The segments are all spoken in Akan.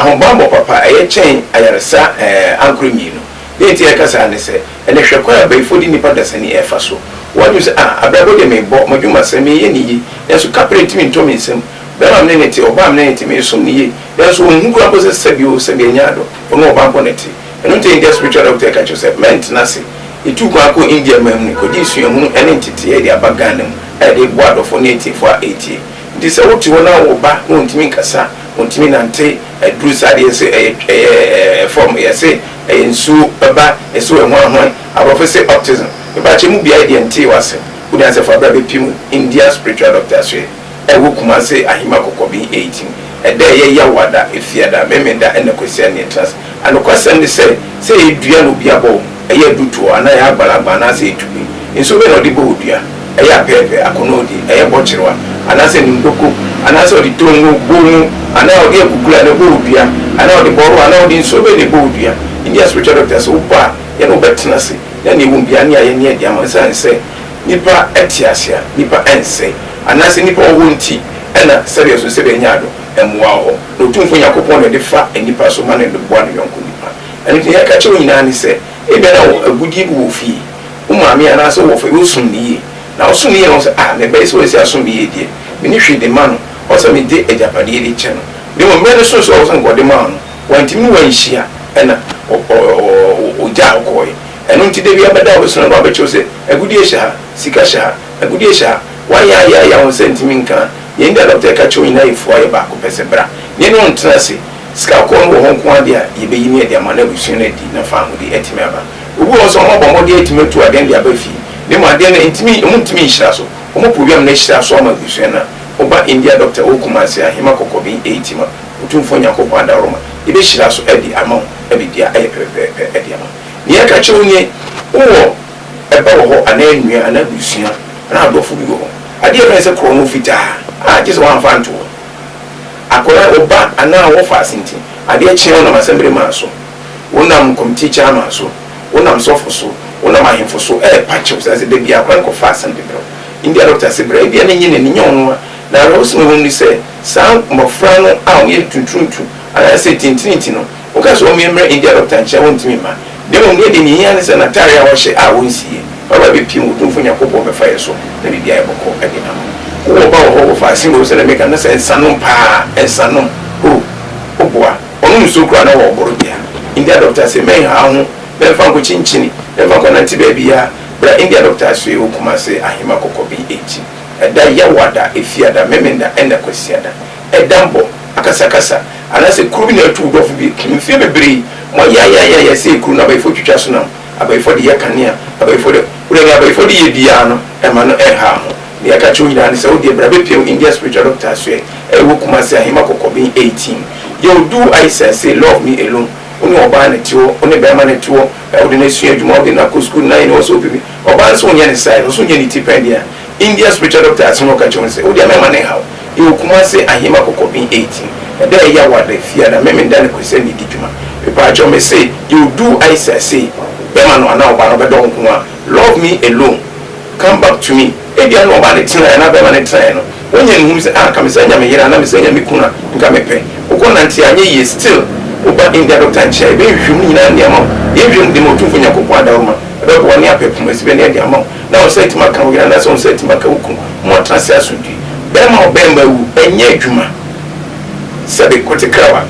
Ahobammɔ papa, ɛyɛ kyɛn ayaresa ankorɛ mmienu. Deɛ nti a yɛka saa ne sɛ, ɛnnɛ hwɛ kwan a abayifoɔ de nnipa dasani ɛrefa so. Wɔadwene sɛ, Ah, abrabɔ deɛ merebɔ, m'adwumasɛm, mereyɛ no yie, nanso kaprɛ ntumi ntɔ me nsam. Barima a me ne no te, ɔbaa a me ne no te, meresom no yie, nanso ɔnhu koraa mpo sɛ sɛbi oo, sɛbi ɛnyɛ adɔ, ɔne ɔbaa mpo na ɛte. Ɛno nti India spiritual doctor ka kyerɛ wo sɛ, mɛntena ase. Yɛtuu kwan kɔɔ India man mu no, kɔgyee suahunu ne nteteeɛ de aba Ghana mu a yɛde reboa adɔfoɔ ne atiefoɔ a ɛretie. Nti sɛ wote hɔ na wo ba na ɔntumi nkasa, Ontumi nante aduru saa deɛ sɛ ɛyɛ ɛyɛ fam yɛse ɛyɛ nsuo ba ɛso ɛhoanhoan aborɔfo se autism mepakyɛ mu biaɛ deɛ ntee wasɛm wo nyansafo abra bɛpim India spiritual doctor asoɛ ɛwɔ Kumase Ahima Kɔkɔben 18 ɛda ɛyɛ Yawada Efiada Memenda ɛna Kwasia ne yɛtena ase anokwasɛm ne sɛ sɛ ɛyɛ dua na obi abɔ wo Ɛyɛ adutoɔ anaa ɛyɛ agbalagba anaasɛ ɛyɛ tube? Nsuo bɛn na ɔde bɔ odua? Ɛyɛ apɛɛpɛ, akɔnɔɔdi, ɛyɛ bɔkyerewa, anaasɛ nundoko, anaasɛ ɔde tongo, bongo, anaa ɔde akukuru na ɛbɔ odua, anaa ɔde bɔro anaa ɔde nsuo bɛn na ɛbɔ odua? India spiritual doctor sɛ wobɔ a, yɛne wo bɛtena ase na nea ɛwɔ mu biara ne ayɛ ne adi ama wo. Ɛsiane sɛ nnipa te ase a, nnipa nsɛe, anaasɛ nnipa wɔ hɔ nti na sɛdeɛ ɛso sɛdeɛ ɛnyɛ ado, mmoa wɔ hɔ. Na Otumfoɔ Nyankopɔn na ɛde fa nnipa so ma no de boa ne yɔnko nnipa. Ɛno nti, nea yɛka kyerɛ wo nyinaa ne sɛ, ebia na wo agudeɛ bi wɔ wo fie, wo maame anaasɛ wo wɔfa bi, wosom no yie. Na wosom no yie na wohu sɛ, Ah, me ba yi, sɛ wasi asom me yie deɛ, menni hwee de ma no, ɛwɔ sɛ mede agyapadeɛ de kyɛ no. Na mmom mmerɛ no soo sɛ ɔwɔ sɛ nka ɔde ma wo no, wantumi ne wo anhyia, ɛnna ɔgyaa wo kɔeɛ. Ɛno nti, da bi abɛda a wobɛsoma no abɛkyerɛ wo sɛ, agudeɛ hyɛ ha, sika hyɛ ha, agudeɛ hyɛ ha. Woayɛ ayɛ ayɛ a wo nsa ntumi nka. Nea India dɔkta reka kyerɛ wo nyinaa yɛ fua, yɛ baako pɛ sɛ, Bra na yɛne wo ntena ase. Sika kɔɔ no wɔ hɔ nko ara de a, yɛbɛyi ne yɛde ama na abusua no adi na faahodi atumi aba. Obi wɔ hɔ nso a, wɔabɔ mmɔden atumi atu adeɛ no de aba fie, na mmom adeɛ no ɛntumi, wɔntumi nhyira so. Wɔpɛ obi ama no ahyira so ama abusua no a, woba India Dɔkta wɔ Kumasi, Ahema Kɔkɔben Eitima, Otumfoɔ Nyankopɔn adaworoma, yɛbɛhyira so de ama wo na biribiara ayɛ pɛpɛpɛpɛ de ama wo. Nea yɛka kyerɛ wo nie, wowɔ ɛba wɔ hɔ anaa nua anaa abusua anaa adɔfo bi wɔ hɔ, adeɛ a yɛfrɛ no sɛ korɔno fitaa a, gye sɛ woamfa anto hɔ. Akwadaa, wo ba anaa wo wɔfaase nti, adeɛ kye a wonam asɛmbere maa so, wonam committee chairman so, wonam sɔfo so, wonam ahemfo so ɛrepa kyɛw sane sɛ da biara akwadaa no kɔfa asɛm de brɛ wo. India doctor se bra, ebia na ɛnyɛ n'ani, nyɛ ɔno a. Na awerɛhosɛm a ɛwɔ mu ne sɛ, saa mmɔfra no a wɔyɛ ntuntuntu anaasɛ tintirinti no, Woka sɛ wɔmmue mmrɛ India dɔkta nkyɛn a, wontumi mma. Na mmom nea ɛde nea ehia ne sɛ n'atare a ɔhyɛ a wonsiiɛ na waba abɛpue mu, Otumfoɔ Nyankopɔn bɛfa yɛn so na biribi ayɛ bɔkɔɔ de ama wo. Wowɔ ba wɔ hɔ, wɔfa asen wɔ sɛdeɛ meka no sɛ nsanom paa, nsanom, ho, woboa, ɔnom nsuo koraa na wɔreboro dea. India dɔkta se mɛnha wo ho, mɛmfa nkɔkyinkyini, mɛmfa nkɔnante baabiara, bra India dɔkta asoɛeɛ wɔ Kumase, Ahema Kɔkɔben akyi. Ɛda Yawada, Efiada, Memenda ɛna Kwasiada. Ɛdammɔ, akasakasa, anaasɛ kuru bi na atu wo dɔfo bi. Mfeɛ bebree, moayaayaayaya sɛ kuru no abayifoɔ twitwa so nam, abayifoɔ de yɛ kanea, abayifoɔ de, wodeɛ nea abayifoɔ de yɛ biara no, ɛmma no ɛnha ho. Nea yɛka kyerɛ wo nyinaa ne sɛ, wodeɛ bra bɛpia wo India spiritual doctor asoɛ, ɛwɔ Kumasi, Ahema Kɔkɔben 18. Yɛ do Aisha say love me alone, wo ne ɔbaa na ɛte hɔ, wo ne bɛrima na ɛte hɔ, wode no asua adwuma, wode no akɔ sukuu, nnan ɔsɛ ɔpɛ bi, ɔbaa nso wonyɛ ne size, ɔso nyɛ ne ti pɛn deɛ a, India spiritual doctor asɛm a ɔka kyerɛ wo ne sɛ, wodeɛ mɛma no nhaw. Yɛwɔ Kumase Ahema Kɔkɔben 18. Ɛda a ɛyɛ Awada, Fiada, Memenda ne Kwasiada na ɛdi dwuma. Mepaakyɛw mese you do Aisha sei, bɛma no anaa ɔbaa no ɔbɛdɔ wo nko a, love me alone, come back to me. Ebia na ɔbaa no tenaeɛ anaa bɛma no tenaeɛ no, wanya nhumu sɛ ah nka mesan nya me yere anaa mesan nya me kunu a, nka mepɛ. Wokɔ nante a anyɛ yie still woba India doctor nkyɛn a, yɛbɛhwehwɛ mu nyinaa de ama wo. Yɛnhwehwɛ mu de ma Otumfoɔ Nyankopɔn adaworoma, ɛbɛboa ne apɛ poma sibɛ ne ɛde ama wo. Na wo nsa atumi aka wo yere anaasɛ wo nsa atumi aka wo kunu ma wɔatena ase asomdwoe. Bɛrima a ɔbɛrima awu, ɛnyɛ adwuma. Sɛbe, kote krawa,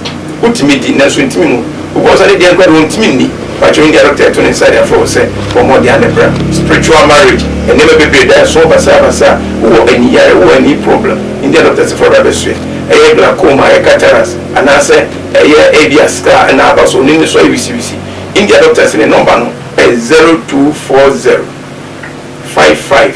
wotumi di, nanso ntumi nwu. Obi wɔ hɔ nso a ne deɛ koraa deɛ ɔntumi nni. Pakyɛw, India dɔkta ɛto ne nsa de afrɛ wo sɛ bɔ mmɔden a na bra. Spiritual marriage, nneɛma bebree da ɛso basabasa. Wowɔ ani yare, wowɔ ani problem, India dɔkta se fa bra bɛsoɛ. Ɛyɛ glaucoma, ɛyɛ cataracts, anaasɛ ɛyɛ ebia scar na aba so, n'ani so ayɛ wisiwisi. India dɔkta se ne nɔmba no yɛ 0240 55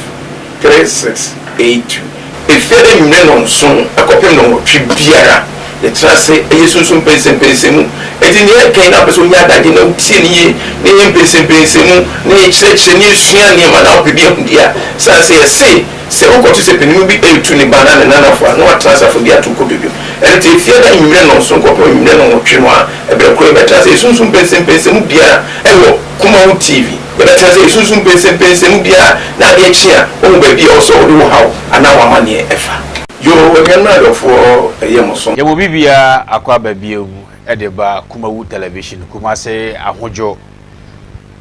3682. Efie no anwummere nnɔnson kɔpem nnɔnwɔtwe biara, yɛtena ase yɛ sunsum mpɛnsɛmpɛnsɛmu. Enti nea ɛka yi na wopɛ sɛ onya adagye na wotie no yie na yɛyɛ mpɛnsɛmpɛnsɛmu na yɛkyerɛkyerɛ na yɛsua nneɛma na wopɛ bi ahu deɛ a, sane sɛ yɛse sɛ wokɔto sɛ panin bi retu ne ba anaa ne nanafo a na watena ase afɔdi ato kotodwe. Ɛno nti efie no anwummere nnɔnson kɔpem anwummere nnɔnwɔtwe no a, ɛberɛ koro yɛbɛtena ase yɛ sunsum mpɛnsɛmpɛnsɛmu biara wɔ Kumawu TV. Yɛbɛtena sɛ yɛsunsum mpɛnsɛmpɛnsɛmu biara na adeɛ kye a, woahu baabi a ɛwɔ sɛ wode wo haw anaa w'amanneɛ fa. Yoo anuanom adɔfoɔ ɛyɛ mo so. Yɛwɔ biribiara akɔ aba bio. de ba Kumawu Television, Kumase Ahodwo.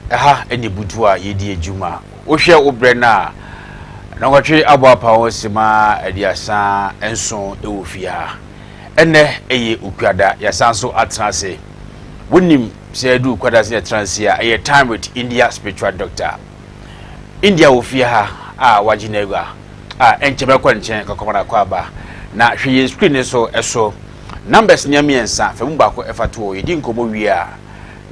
Ɛha ne butu a yɛdi adwuma. Wohwɛ wo berɛ no a, nnɔnwɔtwe abɔ apa ho sima 37 wɔ fie ha. Ɛnnɛ ɛyɛ Okuada, yɛasan so atena ase. Wonim sɛ ɛdu Okuada sɛ yɛtena ase a, ɛyɛ Time with India Spiritual Doctor. India wɔ fie ha a wagye n'agua a ɛnkyɛ bɛkɔ nkyɛn kɔkɔma no akwaaba. Na hwɛ yɛn screen no so ɛso numbers nea mmiɛnsa fa mu baako ɛfa to hɔ. Yɛdi nkɔmmɔ wie a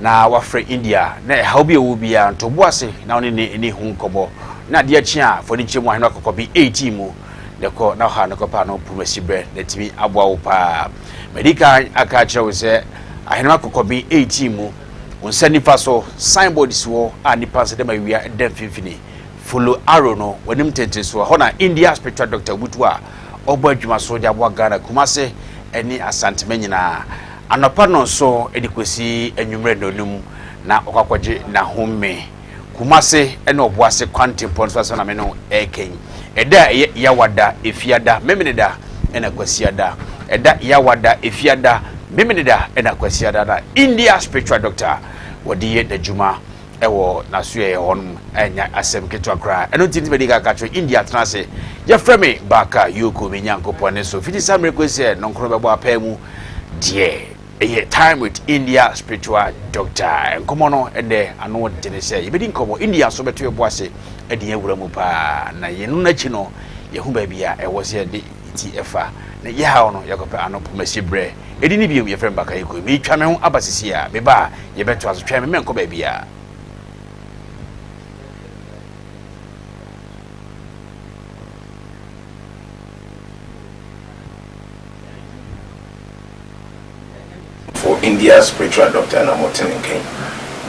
na wafrɛ India na ɛhaw bi a ɛwɔ biara nto bo ase na ɔne ne ne ho nkɔmmɔ. Na adeɛ kye a fa ne kyerɛ mu ahene akɔkɔ bi 18 mu na kɔ na ɔha no kɔpa no pumasi brɛ na atumi aboa wo paa. Madi kan aka akyerɛ wo sɛ ahene akɔkɔ bi 18 mu Wo nsa nifa so, signboard si hɔ a nipa nsa dam awia da mfimfini. Follow arrow no w'anim tenten so. Ɛhɔ na India spiritual doctor Obutu a ɔbɔ adwuma so de aboa Ghana, Kumase ne Asantema nyinaa. Anɔpa nnɔnson de kɔsi anwummerɛ nnɔnum na ɔkɔ akɔgye n'ahome. Kumase ne Ɔboase kwantempɔn so asɛm na me ne wo reka yi. Ɛda a ɛyɛ Yawada, Efiada, Memeneda ɛna Kwasiada. Ɛda Yawada, Efiada, Memeneda ɛna Kwasiada na India spiritual doctor wɔde yɛ n'adwuma ɛwɔ n'asoɛeɛ hɔ nom ɛnyɛ asɛm ketewa koraa. Ɛno nti nti madi kan aka kyerɛ India tena ase. Yɛfrɛ me Baka Yoko me Nyankopɔn ne so fiti saa mmerɛ kɔsi sɛ nɔnkron bɛbɔ apaa mu deɛ. Ɛyɛ Time with India Spiritual Doctor. Nkɔmmɔ no ɛnnɛ ano dene sɛ yɛbɛdi nkɔmmɔ. India nso bɛto yɛn bo ase de yɛn awura mu paa. Na yɛn no akyi no, yɛhu baabi a ɛwɔ sɛ yɛde ti ɛfa. Na yɛhaw no, yɛkɔpɛ ano pomasi berɛ. Ɛdi ne biom, yɛfrɛ me Bakayoko. Meretwa me ho aba sisi a, meba a, yɛbɛtoa so. Twɛn me, mɛnkɔ baabiara. For India spiritual doctor na mo te ne nka yi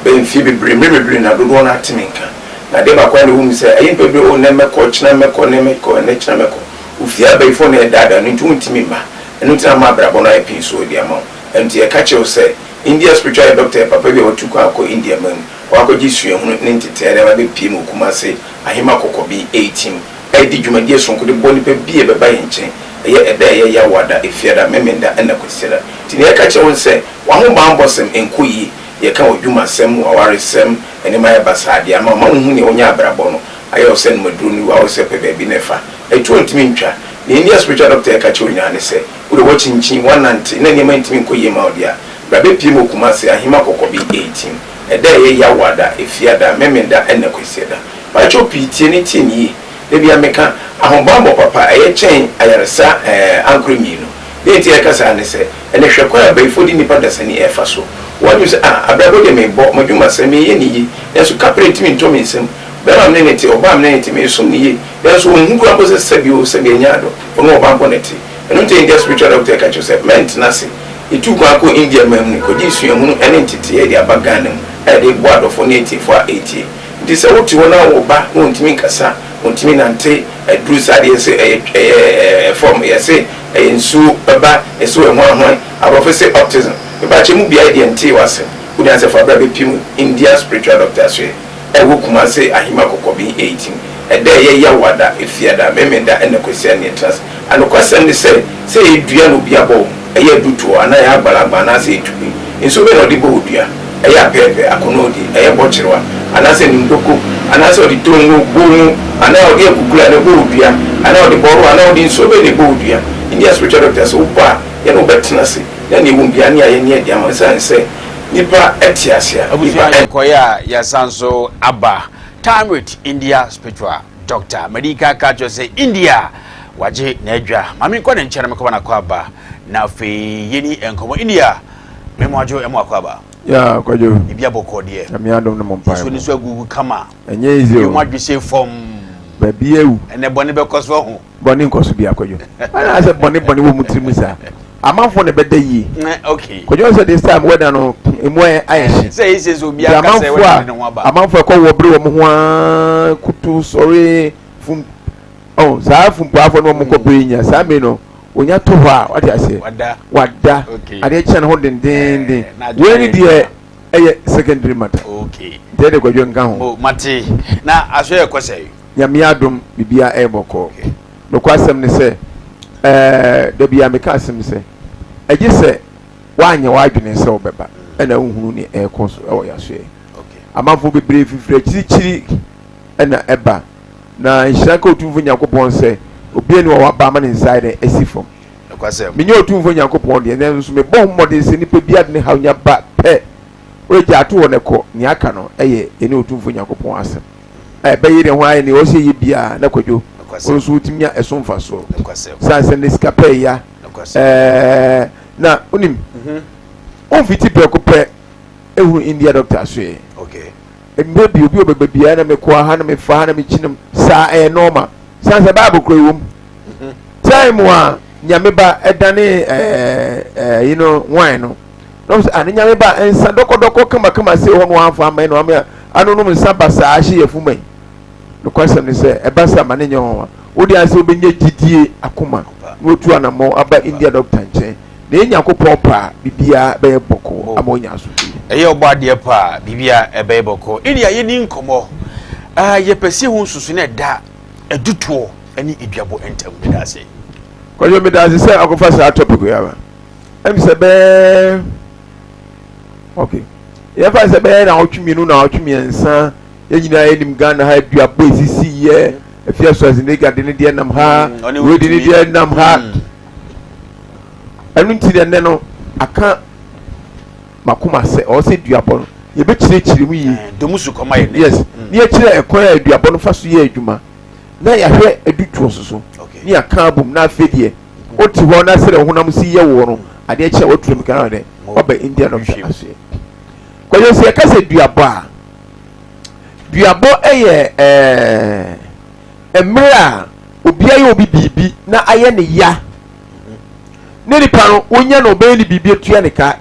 bɛyɛ mfie bebree mmerɛ bebree na dodoɔ no ara te me nka na adeɛ baako a na ɛwɔ mu sɛ ɛyɛ nipa bebree oh nnɛ mɛkɔ ɔkyena mɛkɔ nnɛ mɛkɔ ɛnɛ kyena mɛkɔ ofie abayifoɔ na ɛdaadaa no nti wontumi mma ɛno nti na ama abrabɔ no ayɛ pii so de ama wo ɛno nti yɛka kyerɛ wo sɛ India spiritual yɛ doctor yɛ papa bi a watu kwan akɔ India man mu wakɔgye suahunu ne nteteɛ de aba bɛpie mu wɔ Kumase Ahema Kɔkɔbi 18 redi dwumadie sononko de boa nnipa bi a ɛbɛba yɛn nkyɛn. Ɛyɛ ɛda a ɛyɛ Yawoada, Efiada, Memenda ɛna Kwasiada. Nti nea yɛka kyerɛ wo ne sɛ, w'ahobanbɔsɛm nkɔ yie. Yɛka w'adwumasɛm, w'awaresɛm, nneɛma ayɛ basaa deɛ ama wo ma wonhu nea wonya abrabɔ no ayɛ wo sɛ nom aduro no wu a wo sɛ pɛ baabi na ɛfa. Atuo ntumi ntwa. Nea India spiritual doctor ɛka kyerɛ wo nyinaa ne sɛ, wo deɛ woakyinkyin, woanante na nneɛma ntumi nkɔ yie mma wo deɛ a, bra bɛpue mu wɔ Kumasi, Ahima Kɔkɔbi 18. Ɛda a ɛyɛ Yawoada, Efiada, Memenda ɛna Kwasiada. Pakyɛw pii tie ne tie no yie. Da biara meka, ahobammɔ papa ɛyɛ kyɛn ayaresa ɛɛ ankorɛ mmienu. Deɛ nti a yɛka saa ne sɛ, ɛnɛ hwɛ kwan a abayifoɔ de nnipa dasani ɛrefa so. Wɔadwene sɛ, ah, abrabɔ deɛ merebɔ, m'adwumasɛm, mereyɛ no yie, nanso kaprɛ ntumi ntɔ me nsam. Barima a me ne no te, ɔbaa a me ne no te, meresom no yie, nanso ɔnhu koraa mpo sɛ sɛbi oo, sɛbi ɛnyɛ ado, ɔne ɔbaa mpo na ɛte. Ɛno nti India spiritual doctor ka kyerɛ wo sɛ, mɛntena ase. Yɛtuu kwan kɔɔ India man mu, kɔgyee suahunu ne nteteeɛ de aba Ghana mu a yɛde reboa adɔfoɔ ne atiefoɔ a ɛretie. Nti sɛ wote hɔ na wo ba na ɔntumi nkasa, ɔntumi nante, aduru saa deɛ yɛse ɛyɛ ɛyɛ fam, yɛse ɛyɛ nsuo ba, yɛse ɔyɛ hwan hwan, aborɔfo se autism. Mepakyɛ mu biaɛ deɛ ntee w'asɛm. Wo deɛ ansɛ fa bra bɛpiem India spiritual doctor asoɛ a ɛwɔ Kumase Ahima Kɔkɔben 18. Ɛda a ɛyɛ Yawada, Efiada, Memenda ɛna Kwasia ne yɛtena ase. Anokwasɛm ne sɛ, sɛ ɛyɛ dua na obi abɔ wo, ɛyɛ adutoɔ anaa ɛyɛ agbalagba anaasɛ ɛyɛ tupin, nsuo bɛn na ɔde bɔ wo dua? Ɛyɛ apɛɛpɛ, akɔnɔɔdi, ɛyɛ bɔkyerewa, anaasɛ nimdoko, anaasɛ ɔde tongo, bongo, anaa ɔde akukula na ɛbɔ wo dua, anaa ɔde bɔro, anaa ɔde nsuo bɛn na ɛbɔ wo dua? India spiritual doctor sɛ wobɔ a, yɛne wo bɛtena ase na nea ɛwɔ mu biara ne ayɛ ne adi ama wo ɛsiane sɛ nipa te ase a, nipa Abusua yɛkɔeɛ a yɛasan nso aba Time with India Spiritual. Doctor, madi kan aka akyerɛ sɛ India wagye n'adwa. Ma menkɔ ne nkyɛn na mekɔma no akwaaba. Na afei yɛni nkɔmmɔ. India, me mo adwo ɛmo akwaaba. Ya, kwadwo. Biribi abɔkɔ deɛ. Nyame adom ne mo mpaebɔ. Nsuo ni so agugu kama. Ɛnyɛ easy o. Bi mo adwe se fam. Baabi awu. Ɛnɛ bɔne bɛkɔ so ahu. Bɔne nkɔ so bia kwadwo. Ana sɛ bɔne bɔne wɔ mu tiri mu saa. Amanfoɔ na ɛbɛda yie. Okay. Kwadwo sɛ this time weather no emu ayɛ hye. Sɛ yi sɛ sɛ obi aka sɛ weather ne ho aba. Amanfoɔ ɛkɔ wɔ bere wɔn ho aa kutu sɔre fum oh saa fumpuafoɔ no wɔn kɔ bere nya saa mmiri no onya to hɔ a wate aseɛ. Wada. Wada. Okay. Adeɛ kyɛn ne ho dendenden. Wei ni deɛ ɛyɛ secondary matter. Okay. Nti ɛde kwadwo nka ho. Oh mate na aso yɛ kɔ sɛ. Nyame adom biribiara ɛyɛ bɔkɔɔ. Nokwasɛm ne sɛ, ɛɛ, da biara meka asɛm sɛ, ɛgye sɛ. Woanyɛ w'adwene sɛ wobɛba ɛna wohunu nea ɛrekɔ so ɛwɔ yɛasoɛ. Amanfoɔ bebree fifiri akyirikyiri ɛna ɛba. Na nhyira nka Otumfoɔ Nyankopɔn sɛ obiara ni wɔ waba ama ne nsa ayɛ dɛn asi fam. Menyɛ Otumfoɔ Nyankopɔn deɛ, nanso mebɔ ho mmɔden sɛ nipa biara de ne haw nya ba pɛ, ɔregya ato hɔ na ɛkɔ. Nea aka no yɛ yɛne Otumfoɔ Nyankopɔn asɛm a ɛbɛyere ho ayɛ nea ɛwɔ sɛ yɛyɛ biara na kwadwo wo nso wotumi nya ɛso mfasoɔ. Sane sɛ ne sika pɛ ya ɛɛ na wonim womfiti prɛko pɛ ehunu India doctor so yɛ. Mmerɛ bi obi ɔbɛba biara na mekɔ ha na mefa ha na mekyinam saa ɛyɛ normal. Sane sɛ Bible kora ɛwom. Time a Nyame ba ɛdane ɛɛ ɛɛ yi no wine no na wɔn sɛ ah ne Nyame ba nsa dɔkɔdɔkɔ kamakama sei hɔ no wɔamfa ama no ama anonom nsa basaa ahyɛ yɛ fuma yi. Nokwasɛm ne sɛ ɛba saa ma ne nyɛ nwanwa. Wo deɛ asɛ wobɛnya gyidie akoma na watu anammɔn aba India doctor nkyɛn na ɛyɛ Nyankopɔn pɛ a biribiara bɛyɛ bɔkɔɔ ama wanya asomdwoeɛ. Ɛyɛ ɔbɔ adeɛ pɛ a biribiara ɛbɛyɛ bɔkɔɔ. India yɛni nkɔmmɔ. Uh, yɛpɛ sɛ yɛhu nsusuno a ɛda adutoɔ ne aduabɔ ntam. Meda ase. Kwadwo meda ase sɛ akɔfa saa topic yi aba. Ɛm sɛ bɛɛ okay. Yɛfa sɛ bɛyɛ na ɔtwe mmienu na ɔtwe mmiɛnsa yɛn nyinaa yɛnim Ghana ha aduabɔ esisi yɛ Afia Schwarzenegger de ne deɛ nam ha mm, wei de ne deɛ nam ha mm. ɛno nti deɛ nnɛ no aka makoma sɛ ɔwɔ sɛ duabɔ no yɛbɛkyerɛkyerɛ mu yie eh, yes mm. ne yɛkyerɛ ɛkwan a aduabɔ no fa so yɛ adwuma na yɛahwɛ adutoɔ so so ne yɛaka abom na afei deɛ wote hɔ na sɛdeɛ honam si yɛ woɔ no adeɛ kyɛ a woatura mu kana dɛ waba India no asoɛ kɔyɛ sɛ yɛka sɛ duabɔ a Duabɔ yɛ ɛɛ mmerɛ a obi ayɛ obi biribi na ayɛ ne ya ne nipa no wonya na ɔbɛyɛ ne biribi atua ne ka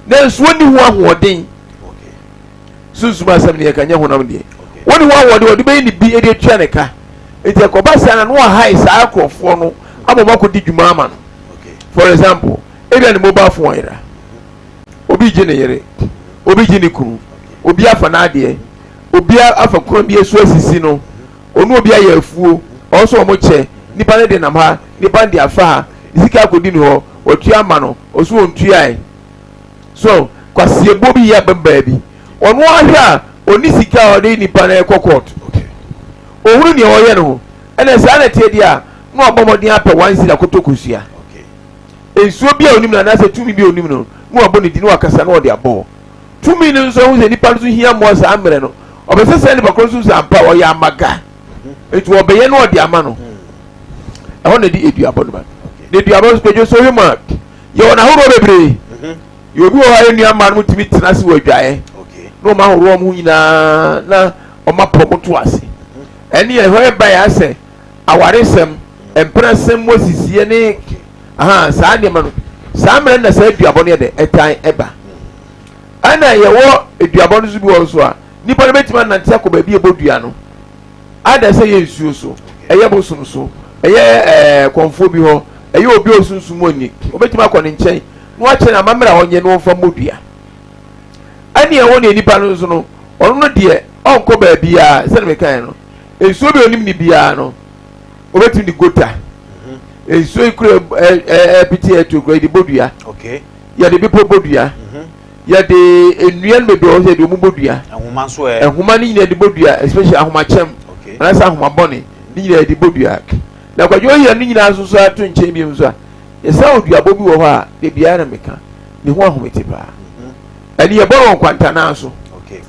nanso wɔnni ho ahoɔden sunsum asɛm ne yɛka nyɛ honam deɛ wɔnni ho ahoɔden wɔde bɛyɛ ne bi de atua ne ka nti ɛkɔba saa na no wahae saa nkurɔfoɔ no ama wɔn akɔdi dwuma ama no for example ebia ne mobile phone ayera Obi gye ne yere, obi gye ne kunu, obi afa n'adeɛ, obi afa kwan bi so asisi no, ɔne obi ayɛ afuo, ɔwɔ sɛ wɔn kyɛ, nipa no de nam ha, nipa no de afa ha, ne sika akɔdi ne hɔ, watua ama no, ɔso ɔntuae. So kwasiɛboɔ bi yɛ abam baabi, ɔno ahwɛ a ɔni sika a ɔde nipa no ɛkɔ court. Ɔhunu nea ɔyɛ no ho, ɛna saa na ɛteɛ deɛ a, na wabɔ mmɔden apɛ one cedi akɔtɔ kosua. Nsuo bi a onim no anaasɛ tumi bi a onim no na wabɔ ne din na wakasa na ɔde abɔ hɔ. Tumi no nso ahu sɛ nipa no nso hia mmoa saa mmerɛ no, ɔpɛ sɛ saa nipa korɔ nso sɛ ampa ɔyɛ amaga. Nti ɔbɛyɛ na ɔde ama no. Ɛhɔ na ɛde aduabɔ no ba. Na aduabɔ nso kwadwo sɛ wohwɛ mu a, yɛwɔ n'ahoroɔ bebree. Yɛ obi wɔ hɔ a yɛn nua mmaa no tumi tena ase wɔ adwaeɛ na wɔn ahoroɔ wɔn ho nyinaa na wɔn apɔ wɔn to ase. Ɛne ɛhɔ ɛba yɛ asɛ awaresɛm, mpenasɛm mu asisie ne aha saa nneɛma no saa mmerɛ na saa aduabɔ no yɛ dɛ ɛtan ɛba ɛna yɛwɔ aduabɔ no so bi wɔ so a nipa no bɛtumi anante akɔ baabi ɛbɔ dua no ada sɛ yɛ nsuo so ɛyɛ bosom so ɛyɛ ɛɛ kɔnfoɔ bi hɔ ɛyɛ obi a osunsum mu ani obɛtumi akɔ ne nkyɛn na wakyerɛ no amammerɛ a ɔnyɛ na ɔmfa mmɔ dua ɛne ɛwɔ ne nipa no nso no ɔno no deɛ ɔnkɔ baabiara sɛdeɛ mekaeɛ no nsuo bi a onim ne biara no obetumi de gota mhm. nsuo yi kura ɛpiti ɛtu kura yɛde bɔ dua yɛde bepɔ bɔ dua mhm. yɛde nnua no bebree wɔ hɔ yɛde wɔn bɔ dua ɛhoma nso ɛ ɛhoma no nyinaa yɛde bɔ dua especially ahomakyɛm anaasɛ ahoma bɔne ne nyinaa yɛde bɔ dua na kwadwo yɛ no nyinaa nso so ato nkyɛn bi nso a yɛsan oduabɔ bi wɔ hɔ a de biara na meka ne ho ahomete paa mhm. ɛne yɛbɔ no wɔ nkwantanaa so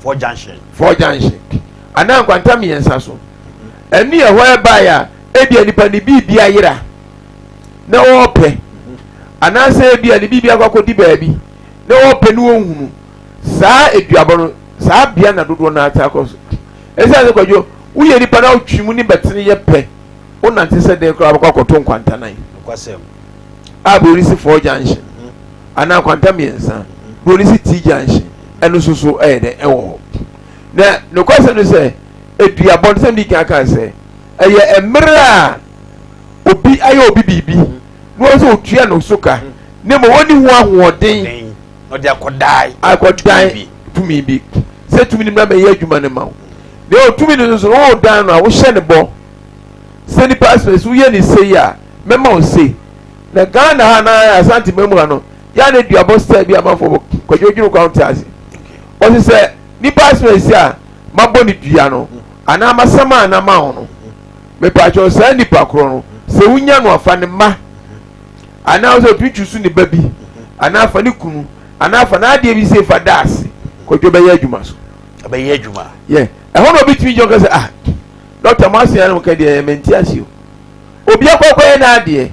four junction four junction anaa nkwanta mmiɛnsa so. Ɛne ɛhɔ ɛbaeɛ a, ebia nipa ne biribi ayera na ɔrepɛ, anaasɛ ebia ne biribi akɔ akɔdi baabi na ɔrepɛ ne ɔnhunu. Saa aduabɔ no, saa bea na dodoɔ no ara kɔ so. Ɛsiane sɛ kwadwo, woyɛ nipa na wotwe mu ne bɛtene yɛ pɛ, wonante sɛ dɛn koraa wobɛkɔ akɔto nkwantanan. A buroni si four junction anaa nkwanta mmiɛnsa, buroni si T junction, ɛno nso so ɛyɛ dɛn ɛwɔ hɔ. Na nokwasɛm ne sɛ, aduabɔ no, sɛ mede kan kae sɛ, ɛyɛ mmerɛ a obi ayɛ obi biribi na wɔn sɛ otua no so ka, na mmom ɔnni ho ahoɔden ɔde akɔdan akɔdan tumi bi sɛ tumi no mmra mɛyɛ adwuma no ma wo. Na ɛwɔ tumi no nso no, wɔdan no a wohyɛ ne bɔ sɛ nipa asɛm sɛ woyɛ ne sei a mɛma wo sei. Na Ghana ha na Asante mamu ha no, Yɛ a na duabɔ style bi amanfoɔ bɔ kwadwo dwene kwan te ase. Ɔse sɛ nipa asɛm asi a mabɔ ne dua no anaa masama a na ma wo no mepaakyɛw saa nipa korɔ no sɛ wonya no afa ne mma anaa sɛ otumi twi so ne ba bi anaa fa ne kunu anaa fa n'adeɛ bi sɛ fa da ase kwadwo bɛyɛ adwuma so. Ɛbɛyɛ adwuma. Yɛ ɛhɔ na obi tumi gyina ɔka sɛ ah dɔkta mo ase anam ka deɛ mente ase o obi akɔ akɔyɛ n'adeɛ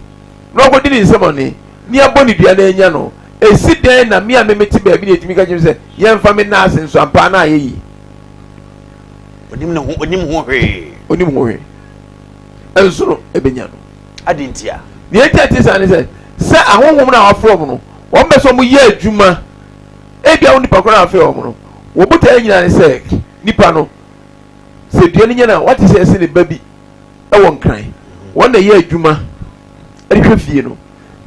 na ɔkɔdi ne nsɛmɔne ne abɔ ne dua na anya no esi dɛn na me a me mete baabi na etumi ka kyerɛ me sɛ yɛmfa me nan ase nso ampa na ayɛ yie. Onim ne ho onim ho hwee. Onim ho hwee. Nso no ebenya no. Adi ntia. Nea enti a ɛte saa ne sɛ sɛ ahonhom no a wɔafrɛ wɔn no wɔn bɛ sɛ wɔn yɛ adwuma ebia wo nipa koro a wɔafrɛ wɔn no wɔn botaeɛ nyinaa ne sɛ nipa no sɛ dua no nya no a wate sɛ ɛsɛ ne ba bi wɔ nkran wɔn na ɛyɛ adwuma de hwɛ fie no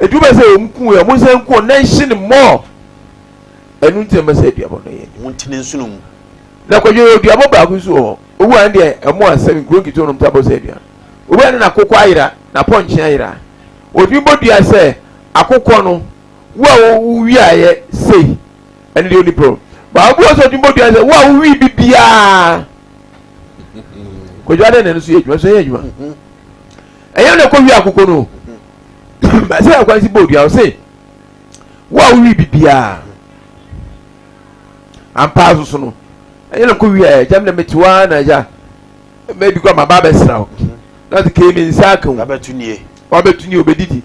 ɛti wobɛ sɛ wɔn ku yɛ wɔn nsa nku wɔn nan hye ne mɔɔ ɛno nti na mɛsɛ aduabɔ no yɛ wɔn ti ne nsono mu na kwadwo yɛ aduabɔ baako nso wɔ hɔ owu a deɛ ɛmo asɛm nkuro nketewa nom tabɔ sɛ aduan owu a ne n'akokɔ ayera n'apɔnkye ayera otumi bɔ dua sɛ akokɔ no wo a wowiaeɛ sei ɛno deɛ onipa o baako bi wɔ sɛ otumi bɔ dua sɛ wo a wowi bibiara kwadwo adɛn na ɛno nso yɛ adwuma nso yɛ adwuma ɛyɛ na ɛkɔ wi akoko no sɛ akwan si bɔ dua ɔse wo a wowi bibiara ampa so so no ɛyɛ na kɔ wi a ɛgya mi na mete wa na ɛgya mɛbi kɔ ma ba abɛsra wo na ɔde kee mi nsa aka wo wabɛto nie wabɛto nie obɛdidi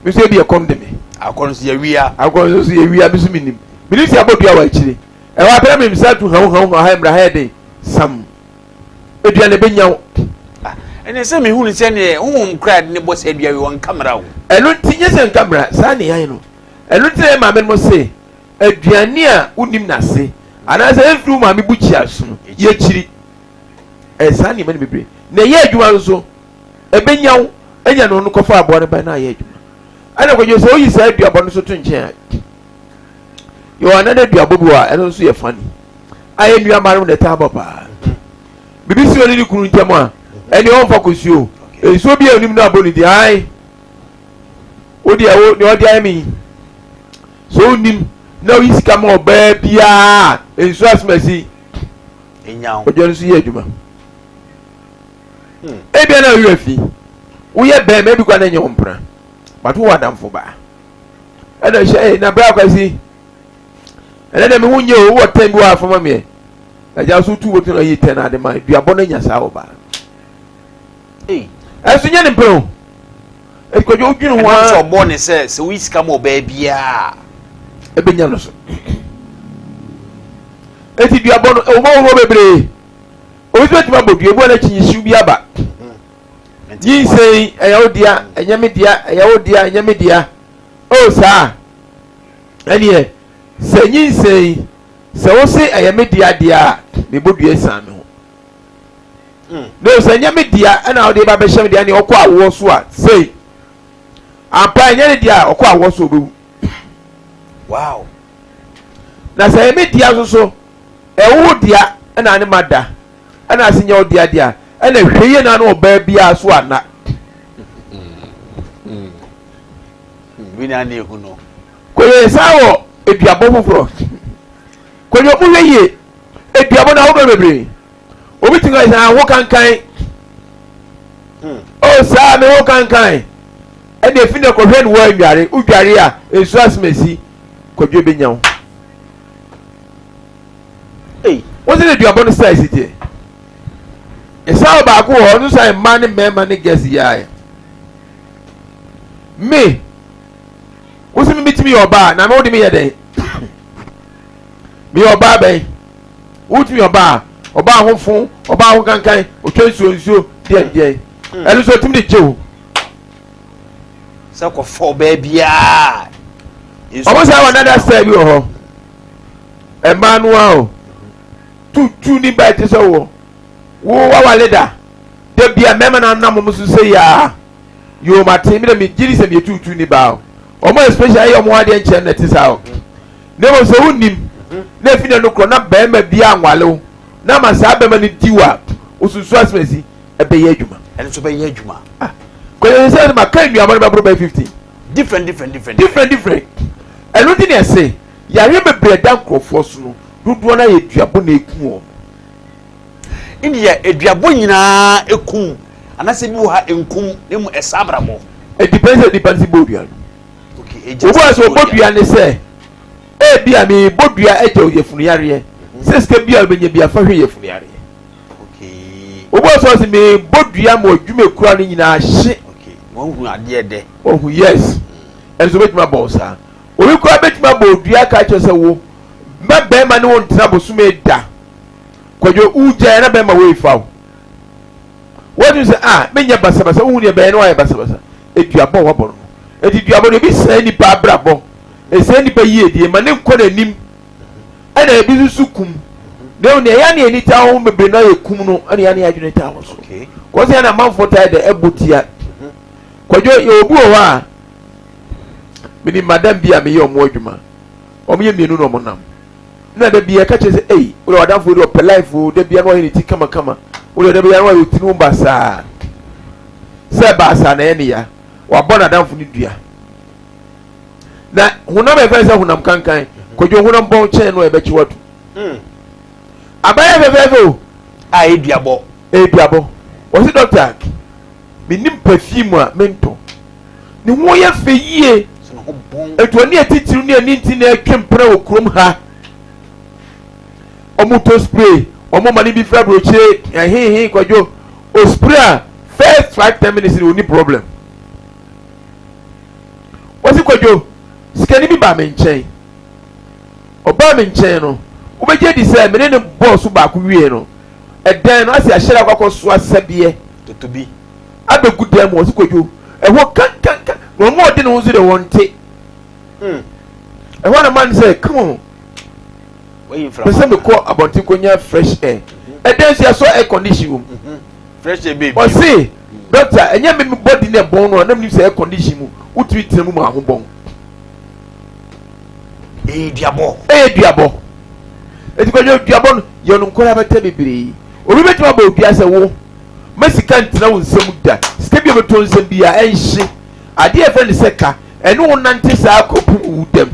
mi nso ebi ɛkɔm de mi akɔ nso yɛ wia akɔ nso yɛ wia mi nso mi nim mi nim si abɔ dua wɔ akyire ɛwɔ apɛrɛ mi nsa tu hawo hawo ha mmerɛ ha yɛ den sam aduane bɛnya wo. Ah, ɛne sɛ mehunu sɛ neɛ honhom kora de ne bɔ sɛ adua wi wɔ nkamera wo. Ɛno nti nyɛ sɛ nkamera saa ne yɛn no. Ɛno nti na yɛ maame no se aduane a wonim n'ase anaasɛ ɛmfiri wo maame bukyia so no yɛkyiri. Ɛyɛ saa nneɛma no bebree. Na ɛyɛ adwuma nso ɛbɛnya wo anya no no kɔfa aboa no ba na ayɛ adwuma. Ɛna kwadwo sɛ woyi saa aduabɔ no so to nkyɛn a yɛwɔ another duabɔ bi wɔ a ɛno nso yɛ funny a yɛ nua mmaa no na ɛtaa bɔ paa bibi si ɔne ne kunu ntam a ɛne ɔnfa kɔsuo nsuo bi a onim no abɔ ne di ae wo deɛ wo deɛ ɔde ayɛ me so onim na oyi sika ma ɔbaa biara nsuo asomasi ɔdwa no nso yɛ adwuma hmm. ebia na ɔwerɛ fi woyɛ bɛrima ebi kora na ɛnyɛ wo mpena but wowɔ adamfo baa ɛna hyɛ ɛyɛ na bra kwasi ɛnɛ dɛ me ho nyɛ o wowɔ tɛn bi wɔ afama meɛ agya so tu wotu na yi tɛn ade ma duabɔ no nya saa wɔ baa ɛso nyɛ ne mpɛ o ɛkwadwo wodwene ho ara sɛ ɔbɔ ne sɛ sɛ woyi sika ma ɔbaa biaa ɛbɛnya no so eti duabɔ no ɛwɔ ahodoɔ bebree obi nso bɛtumi abɔ dua ebi wɔ n'akyi nyisiw bi aba nyinsɛn ɛyɛ wo dea ɛnyɛ me dea ɛyɛ wo dea ɛnyɛ me dea o saa ɛneɛ sɛ nyinsɛn sɛ wo se ɛyɛ me dea deɛ a mebɔ dua san me ho hmm. na sɛ ɛnyɛ me dea ɛna wode ba bɛhyɛ me dea neɛ ɔkɔ awoɔ so a sei ampa ɛnyɛ ne dea a ɔkɔ awoɔ so ɔbɛwu wow na sɛ ɛyɛ me dea nso so ɛwo dea ɛna ne ma da ɛna ase nyɛ wo dea dea ɛna hwɛ yie na ano ɔbaa biara so ana. Bi na ne ehu no. Kɔyɛ saa wɔ eduabɔ foforɔ. Kɔyɛ ɔmo hwɛ yie eduabɔ na ahodoɔ bebree. Obi ti ka sɛ aho kankan. Hmm. O saa me ho kankan. Ɛna efi na kɔhwɛ no wɔ anware. Wodware a nsuo asemasi kɔdwe benya wo. Ei. Wo sɛ aduabɔ no size teɛ. Ɛsan baako wɔ hɔ ɔno sɛ mmaa ne mmarima ne girls yɛ Me wo sɛ metumi yɛ ɔbaa na me wode meyɛ dɛn? Meyɛ ɔbaa bɛn? Wotumi yɛ ɔbaa ɔbaa ho fo ɔbaa ho kankan otwa nsuo nsuo deɛ deɛ hmm. ɛno nso otumi de gye wo. Sɛ kɔfɔ ɔbaa biara. Ɔmo sɛ wɔ nada style bi wɔ hɔ. Mmaa no ara o tutu ni ba ɛte sɛ wɔ wo wawale da da bia mmarima na anam wɔn so sɛ yaa yoo ma te mi na mi gyi sɛ mi yɛ tutu ni ba o wɔn especially ayɛ wɔn adeɛ nkyɛn na ɛte saa o na mmom sɛ wonim na efi na no korɔ na barima bi anwale wo na ama saa barima no di wa osusu asemasi ɛbɛyɛ adwuma. Ɛno nso bɛyɛ adwuma. Ah kɔyɛ sɛ ma ka nnuaba no bɛboro bɛyɛ 15. Different different different. Different different. Ɛno nti na yɛse yareɛ bebree a ɛda nkurɔfoɔ so no, dodoɔ no ara yɛ duabɔ na ɛku wɔn. India, aduabɔ nyinaa ɛkum anaasɛ ebi wɔ ha ɛnkum na mmom ɛsa abrabɔ. Ɛdepend sɛ nipa no si bɔ dua no. Obi wɔ sɛ ɔbɔ dua ne sɛ ebi a mebɔ dua agya yafunu yareɛ sɛ sika bi a ɔbɛnya bi afa hwɛ yafunu yareɛ. Obi wɔ sɛ ɔsɛ mebɔ dua ma adwuma ekura no nyinaa hye. Wɔn adeɛ dɛ. Wɔn yes. Ɛnso obetumi abɔ wo saa. Obi koraa betumi abɔ odua aka akyerɛ sɛ wo mma bɛrima ne wo ntena bosome da. Kwadwo wogyae na bɛrima wei fa wo. Wɔtumi sɛ ah menyɛ basabasa wohu deɛ bɛyɛ na wayɛ basabasa. Eduabɔ wabɔ no. Eti duabɔ no ebi sɛe nipa abrabɔ. Ɛsɛe nipa yiedie ma ne nkɔ n'anim. Ɛna ebi nso so kum. Na ehu nea ɛyɛ ne ani taa ho bebree no ayɛ kum no ɛna ɛyɛ ne adwene taa ho so. Kɔsɛ yɛn amanfoɔ taa dɛ ɛbɔ tia. Kwadwo yɛ obi wɔ hɔ a menim madam bi a meyɛ ɔmo adwuma. Ɔmo yɛ mmienu na ɔmo nam. Na da bi ɛka kyerɛ sɛ ei wode wadamfo yi de ɔpɛ life o da bia na wayɛ ne ti kamakama wode da bia na wayɛ otiri ho basaa sɛ baasa na ɛyɛ ne ya wabɔ n'adamfo no dua na honam a ɛfɛ sɛ honam kankan kwadwo honam bɔn kyɛn no a ɛbɛkye watu abayɛ fɛfɛɛfɛ o a ɛduabɔ ɛduabɔ wɔsi dɔkta menim perfume a mentɔ ne ho yɛ fɛ yie etu ɔne atitiriw ne ani nti na ɛtwe mpena wɔ kurom ha wɔn tɔ spray wɔn ma ne bi fira aburokyire ɛhehe kwadwo o spray a first 5, 10 minutes ni oni problem wɔsi kwadwo sikani bi ba mi nkyɛn ɔbaa mi nkyɛn no wobɛgye di sɛ mene ne bɔɔl so baako wie no ɛdan no asi ahyɛrɛ akɔ akɔ so asɛdeɛ totobi abɛgu dan mu ɔsi kwadwo ɛhɔ kankankan na ɔno ɔde ne ho nso deɛ wɔnte ɛhɔ na man sɛ come on pɛ sɛ mekɔ abɔnten kɔnya fresh air ɛdɛn nso yɛasɔ air condition wɔ mu fresh air baby ɔse doctor ɛnyɛ me me body na ɛbɔn no a na menim sɛ air condition mu wotumi tena mu ma ho bɔn ɛyɛ duabɔ ɛyɛ duabɔ eti kwadwo duabɔ no yɛ no nkɔla bɛtɛ bebree obi bɛtumi abɔ odua sɛ wo ma sika ntena wo nsam da sika bi a bɛtɔ nsam bi a ɛnhye adeɛ a ɛfɛ ne sɛ ka ɛne wo nante saa kɔpem wo dam.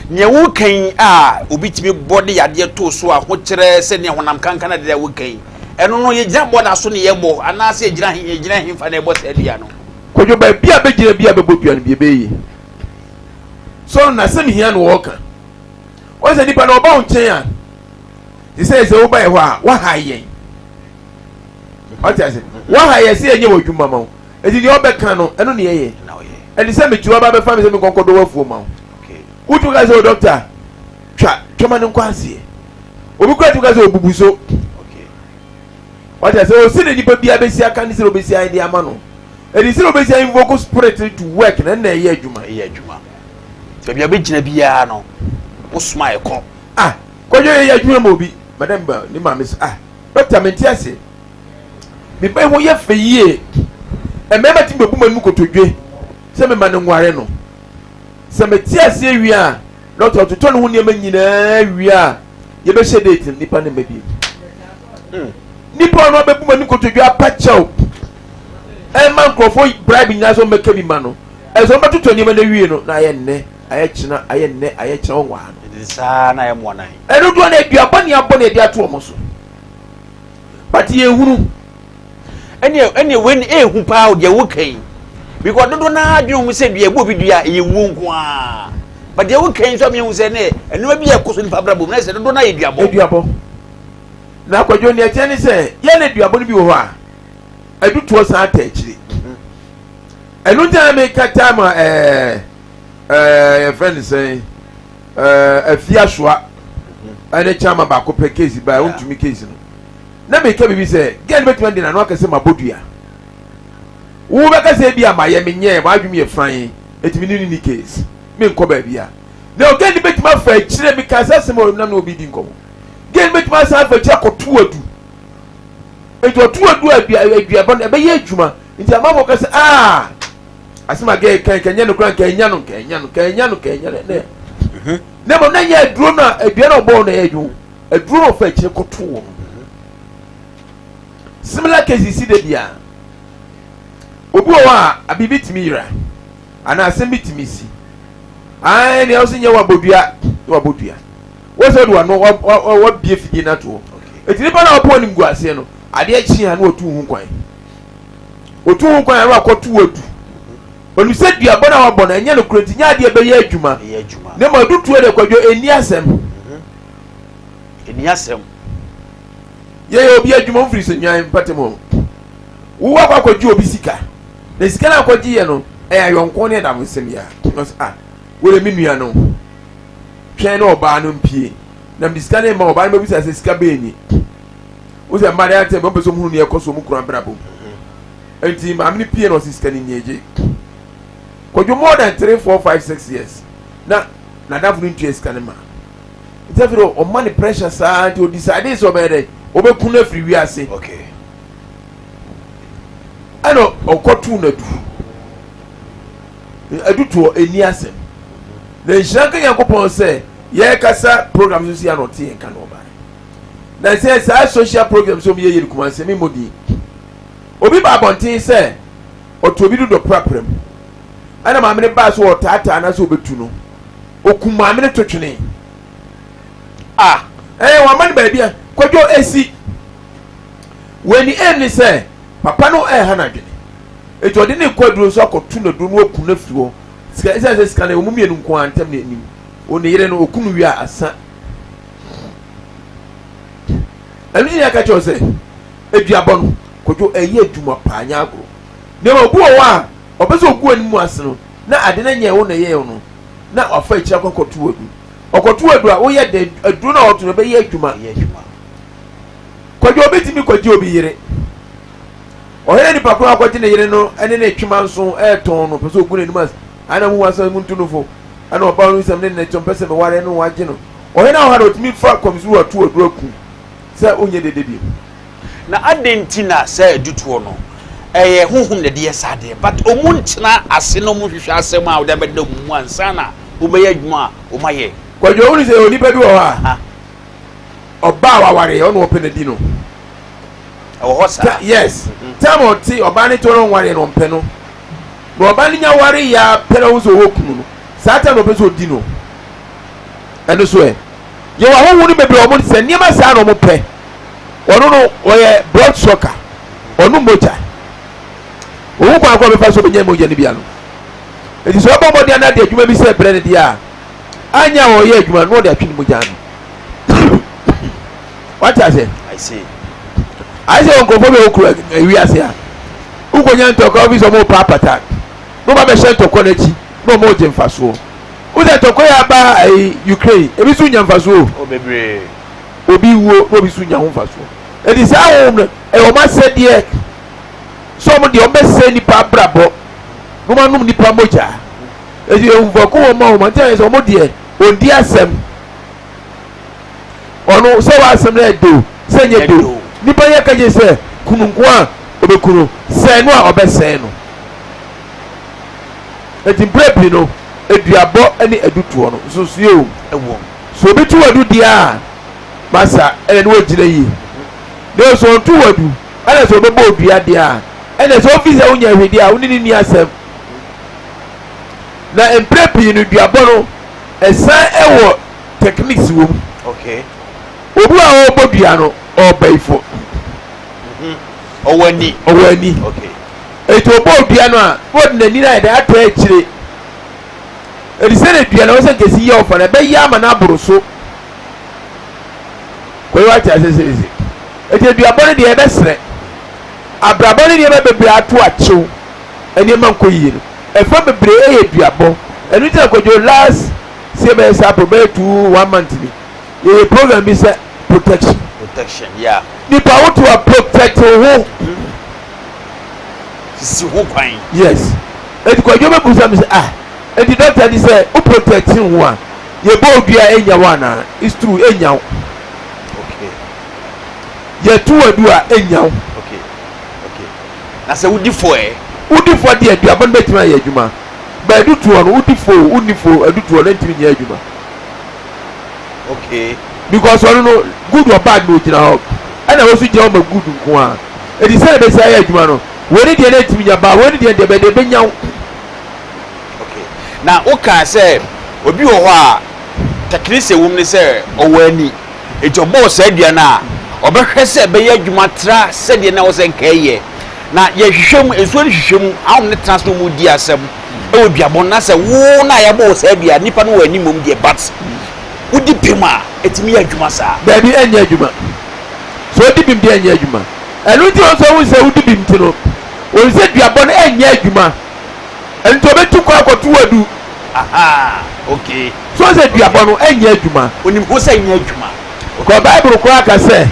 Nea woka yi a obi tumi bɔ de yadeɛ too so a ahokyerɛ sɛ nea honam kankan adeɛ a woka yi ɛno no yɛgyina bɔda so ne yɛbɔ anaasɛ yɛgyina he yɛgyina hefa na ɛbɔ saa dua no. Kwadwo baabi a bɛgyina bi a bɛbɔ dua no bi ɛbɛyɛ yie so no n'asɛm hia na wɔka wɔn sɛ nipa na ɔba wo nkyɛn a te sɛ sɛ woba yɛ hɔ a waha yɛn ɔte ase waha yɛn sɛ yɛnyɛ wɔ adwuma ma wo eti deɛ ɔbɛka no ɛno ne yɛyɛ ɛde sɛ metu aba bɛfa me sɛ menkɔnkɔ dɔ wafuo ma wo wotu ka sɛ o dɔkta twa twama no nkɔ aseɛ obi kura tu ka sɛ obubu so ɔte ase osi ne nipa bia bɛsi aka ne sɛ obɛsi ayɛ de ama no ɛde sɛ obɛsi invoke spirit to work na ɛna ɛyɛ adwuma ɛyɛ adwuma baabi a bɛgyina biara no wosoma ɛkɔ ah kɔdwo yɛ adwuma ma obi madam ba ne maame sɛ ah dɔkta mente ase me ba yi ho yɛ fɛ yie mmarima tumi bɛbu m'anim kotodwe sɛ mema no nware no sɛ mete aseɛ wie a dɔkta ɔtotɔ ne ho nneɛma nyinaa wie a yɛbɛhyɛ date no nipa ne mma bi nipa ɔno abɛbu m'anim kotodwe apa kyɛw ɛma nkurɔfoɔ bribe nyinaa sɛ ɔmmɛka bi ma no ɛsɛ ɔmbɛtotɔ nneɛma no awie no na ayɛ nnɛ ayɛ kyena ayɛ nnɛ ayɛ kyena ɔnwaa no saa na ayɛ mmoa nan ɛno doɔ no aduabɔ ne abɔ ne ɛde ato ɔmo so but yɛhunu. Ɛneɛ ɛneɛ wei no ɛɛhu paa o deɛ woka yi because dodo naa adwene ho sɛ dua ɛbɔ obi dua ɛyɛ wuo nko ara but deɛ woka yi nso ama yɛhu sɛ ne nneɛma bi a ɛkɔ so nipa abrabɔ mu na ɛsɛ dodo naa yɛ duabɔ. Aduabɔ na akwadwo nea ɛteɛ ne sɛ yɛn na aduabɔ no bi wɔ hɔ a adutoɔ san ata akyire ɛno nti na meka time a ɛɛ ɛɛ yɛfrɛ no sɛn ɛɛ afiasoa ɛne kyama baako pɛ case ba ɔntumi case no na meka biribi sɛ girl no bɛtumi ade n'ano aka sɛ mabɔ dua wo bɛka sɛ ebi a mayɛ menyɛ m'adwene yɛ fan ɛtumi ne ne case menkɔ baabi a na girl no bɛtumi afa akyire meka sɛ asɛm a ɔnam ne obi di nkɔmmɔ girl no bɛtumi asan afa akyire akɔto adu nti ɔto adu aduaba no ɛbɛyɛ adwuma nti amanfoɔ ka sɛ aa asɛm a girl kan kanyɛ no kora nka anya no nka anya no nka anya no nka anya no ne na mmom na nyɛ aduro no a adua no ɔbɔɔ no ɛyɛ adwuma aduro no ɔfa akyire kɔto wɔ no similar case si da bia obi wɔ hɔ a biribi tumi yera anaa asɛm bi tumi si. Ae nea ɔsi nyɛ wabɔ dua na wabɔ dua. Wɔsɛ ɔde wano wabie fidie no ato hɔ. Eti nipa na ɔpɔ anim gu aseɛ no, adeɛ kye a na watu ho kwan. Otu ho kwan a na wakɔto adu. Onim sɛ duabɔ no a wabɔ no ɛnyɛ no korɛ nti nyɛ adeɛ bɛyɛ adwuma. Na mmom adutoɔ deɛ kwadwo ɛnni asɛm. Ɛnni asɛm. Yɛyɛ obi adwuma mfiri sɛ nwan mpɛtem hɔ. Wowɔ akɔ akɔgye obi sika. Na sika no akɔgye yɛ no ɛyɛ ayɔnko ne adamfosɛm yi a. Ɔsɛ ah wode me nua no twɛn na ɔbaa no mpie. Na mede sika no ma ɔbaa no bɛbisa sɛ sika bɛn ni. Wo sɛ mmaa deɛ atɛm bɛmpɛ sɛ ɔmuhunu neɛ ɛkɔ so ɔmu kunu abrabɔ mu. Nti maame no pie na ɔsɛ sika no nie gye. Kwadwo more than 3 4 5 6 years na n'adamfo no ntua sika no ma. Nti afei de ɔma ne pressure saa nti ɔdecide sɛ ɔbɛyɛ dɛ ɔbɛku no afiri wiase. Okay. Ɛna ɔkɔtoo no adu. Adutoɔ ɛni asɛm. Na nhyira nka Nyankopɔn sɛ yɛrekasa program so si a na ɔte yɛn ka na ɔbaeɛ. Na sɛ saa social program sɛ ɔmyɛ yɛ no Kumasi memmɔ din. Obi ba abɔnten sɛ ɔte obi dodɔ prapra mu. Ɛna maame no baa so ɔtaataa na sɛ ɔbɛtu no. Ɔkum maame no to twene. Ah! Ɛɛ wama no baabi a kwadwo esi. Wei ne aim ne sɛ papa no ɛreha n'adwene. Eti ɔde ne kɔ aduro so akɔto n'aduro no aku no afiri hɔ. Sika ɛsɛ sɛ sika no wɔn mmienu nko ara ntam na anim. Wɔn ne yere no oku no wie a asa. Ɛno nyinaa ka kyerɛ sɛ aduabɔ no kwadwo ɛyɛ adwuma paa nyɛ agorɔ. Nneɛma obi wɔ hɔ a ɔpɛ sɛ ogu anim ase no na ade no nyɛ wo na ɛyɛ no na wafa akyiri akɔ akɔto adu. Ɔkɔto adu a woyɛ dɛ aduro no a ɔto no ɛbɛyɛ adwuma. Kwadwo obi tumi kɔgye obi yere. Ɔhwɛ nipa koro akɔgye ne yere no ne ne twema nso ɛretɔn no pɛ sɛ ogu n'anim ase. Ana mu asɛm mu ntu no fo. Ɛna ɔbaa no nsɛm ne ne kyɛm pɛ sɛ meware no wagye no. Ɔhwɛ na ɔha na ɔtumi fa kɔmsuru ato aduro aku sɛ onyɛ dede bio. Na adɛn nti na saa adutoɔ no ɛyɛ honhom na ɛde yɛ saa adeɛ but ɔmu ntena ase na ɔmu nhwehwɛ asɛm a wɔde abɛda ɔmu mu ansa na wɔbɛyɛ adwuma a wɔn ayɛ. Kwadwo wone sɛ onipa bi wɔ hɔ a ɔbaa waware ɔna ɔpɛ na di no. Ɛwɔ hɔ saa. Yes. Time ɔte ɔbaa ne tɔrɔ nware no ɔmpɛ no. Na ɔbaa no nya ware ya pɛ na ɔhu sɛ ɔwɔ kunu no. Saa time na ɔpɛ sɛ ɔdi no. Ɛno so ɛ. Yɛwɔ ahɔho no bebree wɔn sɛ nneɛma saa na wɔn pɛ. Ɔno no ɔyɛ blood sucker. Ɔno mogya. Ohu kwan kɔ ɔbɛfa so ɔbɛnya mogya no bi ano. Eti sɛ ɔbɔ mmɔden anaa de adwuma bi sɛ brɛ no deɛ a, anyɛ a ɔyɛ adwuma no na ɔde atwe ne mogya ano. Wate ase? I see. Ayɛ sɛ nkurɔfoɔ bi a wɔkura wiase a wokɔnya ntɔkwa ofi sɛ ɔmo pa apata na ɔba bɛhyɛ ntɔkwa no akyi na ɔmo gye mfasoɔ. Wosɛ ntɔkwa yi aba ayi Ukraine ebi nso nya mfasoɔ o. Bebree. Obi wuo na obi nso nya ho mfasoɔ. Eti saa honhom no ɛyɛ ɔmo asɛdeɛ sɛ ɔmo deɛ ɔmo bɛsɛe nipa abrabɔ na ɔmo anom nipa mogya. Eti ehunfo wɔn ma wɔn nti ayɛ sɛ ɔmo deɛ wɔn asɛm. Ɔno sɛ w'asɛm no yɛ de o sɛ nyɛ de o nipa yɛ ka gye sɛ kunu nko a ɔbɛku no sɛe no a ɔbɛsɛe no. Eti mprɛ pii no aduabɔ ne adutoɔ no nsonsonoeɛ wɔ mu. So obi to adu deɛ a masa ɛna ne wagyina yie. Na sɛ ɔnto wadu ɛna sɛ ɔbɛbɔ odua deɛ a ɛna sɛ ofi sɛ wonya hwee deɛ a wo ne ne nni asɛm. Na mprɛ pii no duabɔ no ɛsan ɛwɔ techniques wɔ mu. Okay. Obi a ɔrebɔ dua no ɔɔbayifo. Ɔwɔ ani. Ɔwɔ ani. Okay. Eti ɔbɔ dua no a na ɔde n'ani no ayɛ dɛ atɔ akyire. Eti sɛ ne dua no ɔsɛ nkesi yɛ ɔfa no ɛbɛyɛ ama no aboro so. Kɔyɛ wate ase sese. Eti aduabɔ no deɛ ɛbɛsrɛ. Abrabɔ ne nneɛma bebree ato akyew. Nneɛma nkɔ yie no. Ɛfa bebree ɛyɛ duabɔ. Ɛno nti na kwadwo last sɛ yɛbɛyɛ saa pro bɛyɛ two one month ni yɛyɛ program bi sɛ protection. Protection yeah. Nipa woto a protect wo ho. Sisi ho kwan. Yes. Eti kwadwo bɛ busa mi sɛ ah eti doctor ni sɛ wo protect ho a yɛbɔ odua enya wo anaa? It's true enya wo. Okay. Yɛto adu a enya wo. Okay. Okay. Na sɛ wodi fɔ ɛ? Wodi fɔ deɛ aduaba no bɛtumi ayɛ adwuma. Ba adutoɔ no wodi fɔ o wonni fɔ o adutoɔ no ntumi nyɛ adwuma. Okay. Because ɔno no good or bad na ogyina hɔ. Ɛna wo nso gyina hɔ ma good nko ara. Eti sɛdeɛ bɛsi ayɛ adwuma no wei ne deɛ no ntumi nya ba wei ne deɛ deɛ bɛ deɛ bɛnya wo. Okay. Na wokaa sɛ. Obi wɔ hɔ a, techniques a ɛwɔ mu ne sɛ ɔwɔ ani, enti ɔbɔɔ saa dua no a, ɔbɛhwɛ sɛ ɛbɛyɛ adwuma tra sɛdeɛ na ɛwɔ sɛ nka ɛyɛ. Na yɛhwehwɛ mu, nsuo no hwehwɛ mu, ahom no tena ase na wɔn di asɛm ɛwɔ duabɔ no, na sɛ wo na yɛabɔ wo saa dua, nipa no wɔ ani mmom deɛ, but wodi bem a, ɛtumi yɛ adwuma saa. Daabi, ɛnyɛ adwuma. Sɛ odi bem deɛ ɛnyɛ adwuma. Ɛno nti wɔn nso wɔhu sɛ wodi bem nti no, wɔhu sɛ duabɔ no ɛnyɛ adwuma. Ɛno nti ɔbɛtu kwan akɔto adu. Aha, okay. So wɔn sɛ duabɔ no ɛnyɛ adwuma. Onim ho sɛ ɛnyɛ adwuma. Kɔ Bible koraa ka sɛ,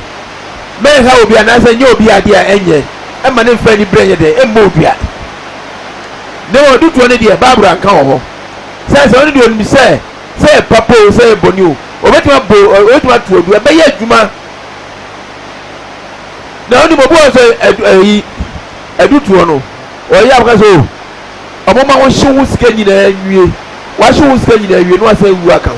mɛnha obi anaasɛ nyɛ obi adeɛ a ɛnyɛ, ɛma ne mfa anibere nyɛ dɛn, ɛmmɔ odua. Na mmom adutoɔ no deɛ, Bible anka wɔ hɔ. Sɛ sɛ ɔno deɛ onim sɛ, sɛ ɛyɛ papa o, sɛ ɛyɛ bɔne o, obetumi abɔ, obetumi ato adu, ɛbɛyɛ adwuma. Na onim obi wɔ sɛ ɛdu ɛyi adutoɔ no, ɔyɛ abɛka sɛ o, ɔmo ma wɔhye ho sika nyinaa nwie, wahye ho sika nyinaa wie na wasan wu aka ho.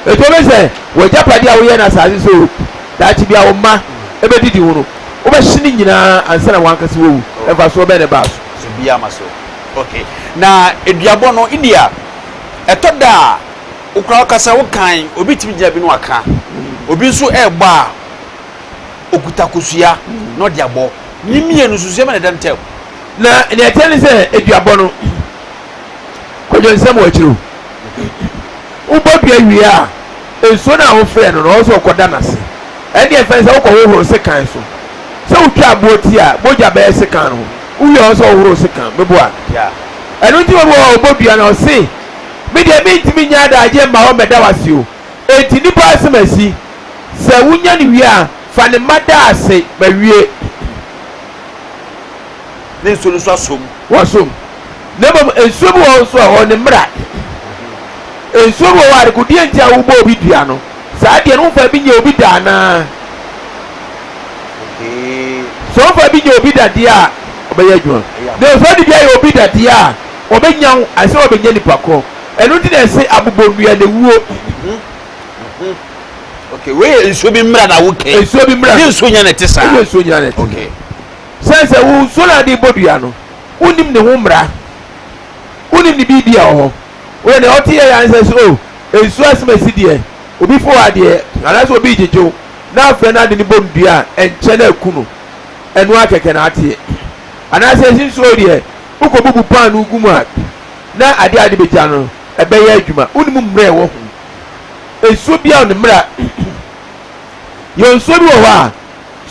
Eti obi sɛ w'agyapadeɛ a woyɛ no asase so o, daakye bi a wo mma ɛbɛdidi ho no, wobɛhye ne nyinaa ansa na wankasa wawu. Mfasoɔ bɛn na ɛbaa so? So bi ama so. Okay. Na aduabɔ no, India, ɛtɔ da a, wokora wokasa wokan, obi tumi gyina bi no aka. Obi nso ɛrebɔ a, okuta kosua na ɔde abɔ. Ne mmienu nso, bɛn na ɛda ntam? Na nea ɛteɛ ne sɛ, aduabɔ no, kwadwo nsɛm wɔ akyiri o. Wobɔ dua wie a, nsuo no a wofrɛ no no, ɔwɔ sɛ ɔkɔda n'ase. Ɛnneɛ ɛfɛn sɛ wokɔhohoro sekan so. Sɛ wotwa aboɔ ti a, mogya bɛyɛ sekan no ho. Wowie a, ɔwɔ sɛ ɔhohoro sekan. Meboa? Ɛno nti obi wɔ hɔ a ɔbɔ dua na ɔse, Me deɛ mentumi nnya adagyeɛ mma hɔ mmɛda wo ase o. Enti nnipa asɛm asi. Sɛ wonya no wie a, fa ne mma da ase. Mawie. Ne nsuo no nso asɔ mu. Wasɔ mu. Na mmom nsuo bi wɔ hɔ nso a, ɔwɔ ne mmara. Nsuo bi wɔ hɔ a, adekodeɛ nti a wobɔ obi dua no, saa adeɛ no womfa bi nyɛ obi da anaa? Sɛ womfa bi nyɛ obi da deɛ a, ɔbɛyɛ adwuma. Na sɛ wode bi ayɛ obi da deɛ a, ɔbɛnya wo ansa na wabɛnya nipa korɔ. Ɛno nti na ɛse abobɔnnua na ɛwuo. Okay, wei yɛ nsuo bi mmara na wokɛ. Nsuo bi mmara. Ɛnyɛ nsuo nyinaa na ɛte saa. Ɛnyɛ nsuo nyinaa na ɛte. Okay. Sɛ sɛ wo nsuo na ade bɔ dua no, wonim ne ho mmara. Wonim ne biribi a wɔ hɔ. Woyɛ nea ɔte yɛ yɛ ansɛ sɛ o oh, nsuo asɛm asi deɛ, obi fo adeɛ, anaasɛ obi gyegye wo, na afrɛ no ade no bɔ no dua a, ɛnkyɛ na aku no. Ɛno ara kɛkɛ na ateɛ. Anaasɛ ɛsi nsuo deɛ, wokɔbubu paanoo gu mu a, na adeɛ a wode bɛgya no, ɛbɛyɛ adwuma. Wonim mmara a ɛwɔ ho. Nsuo biara wɔ ne mmara. Yɛwɔ nsuo bi wɔ hɔ a,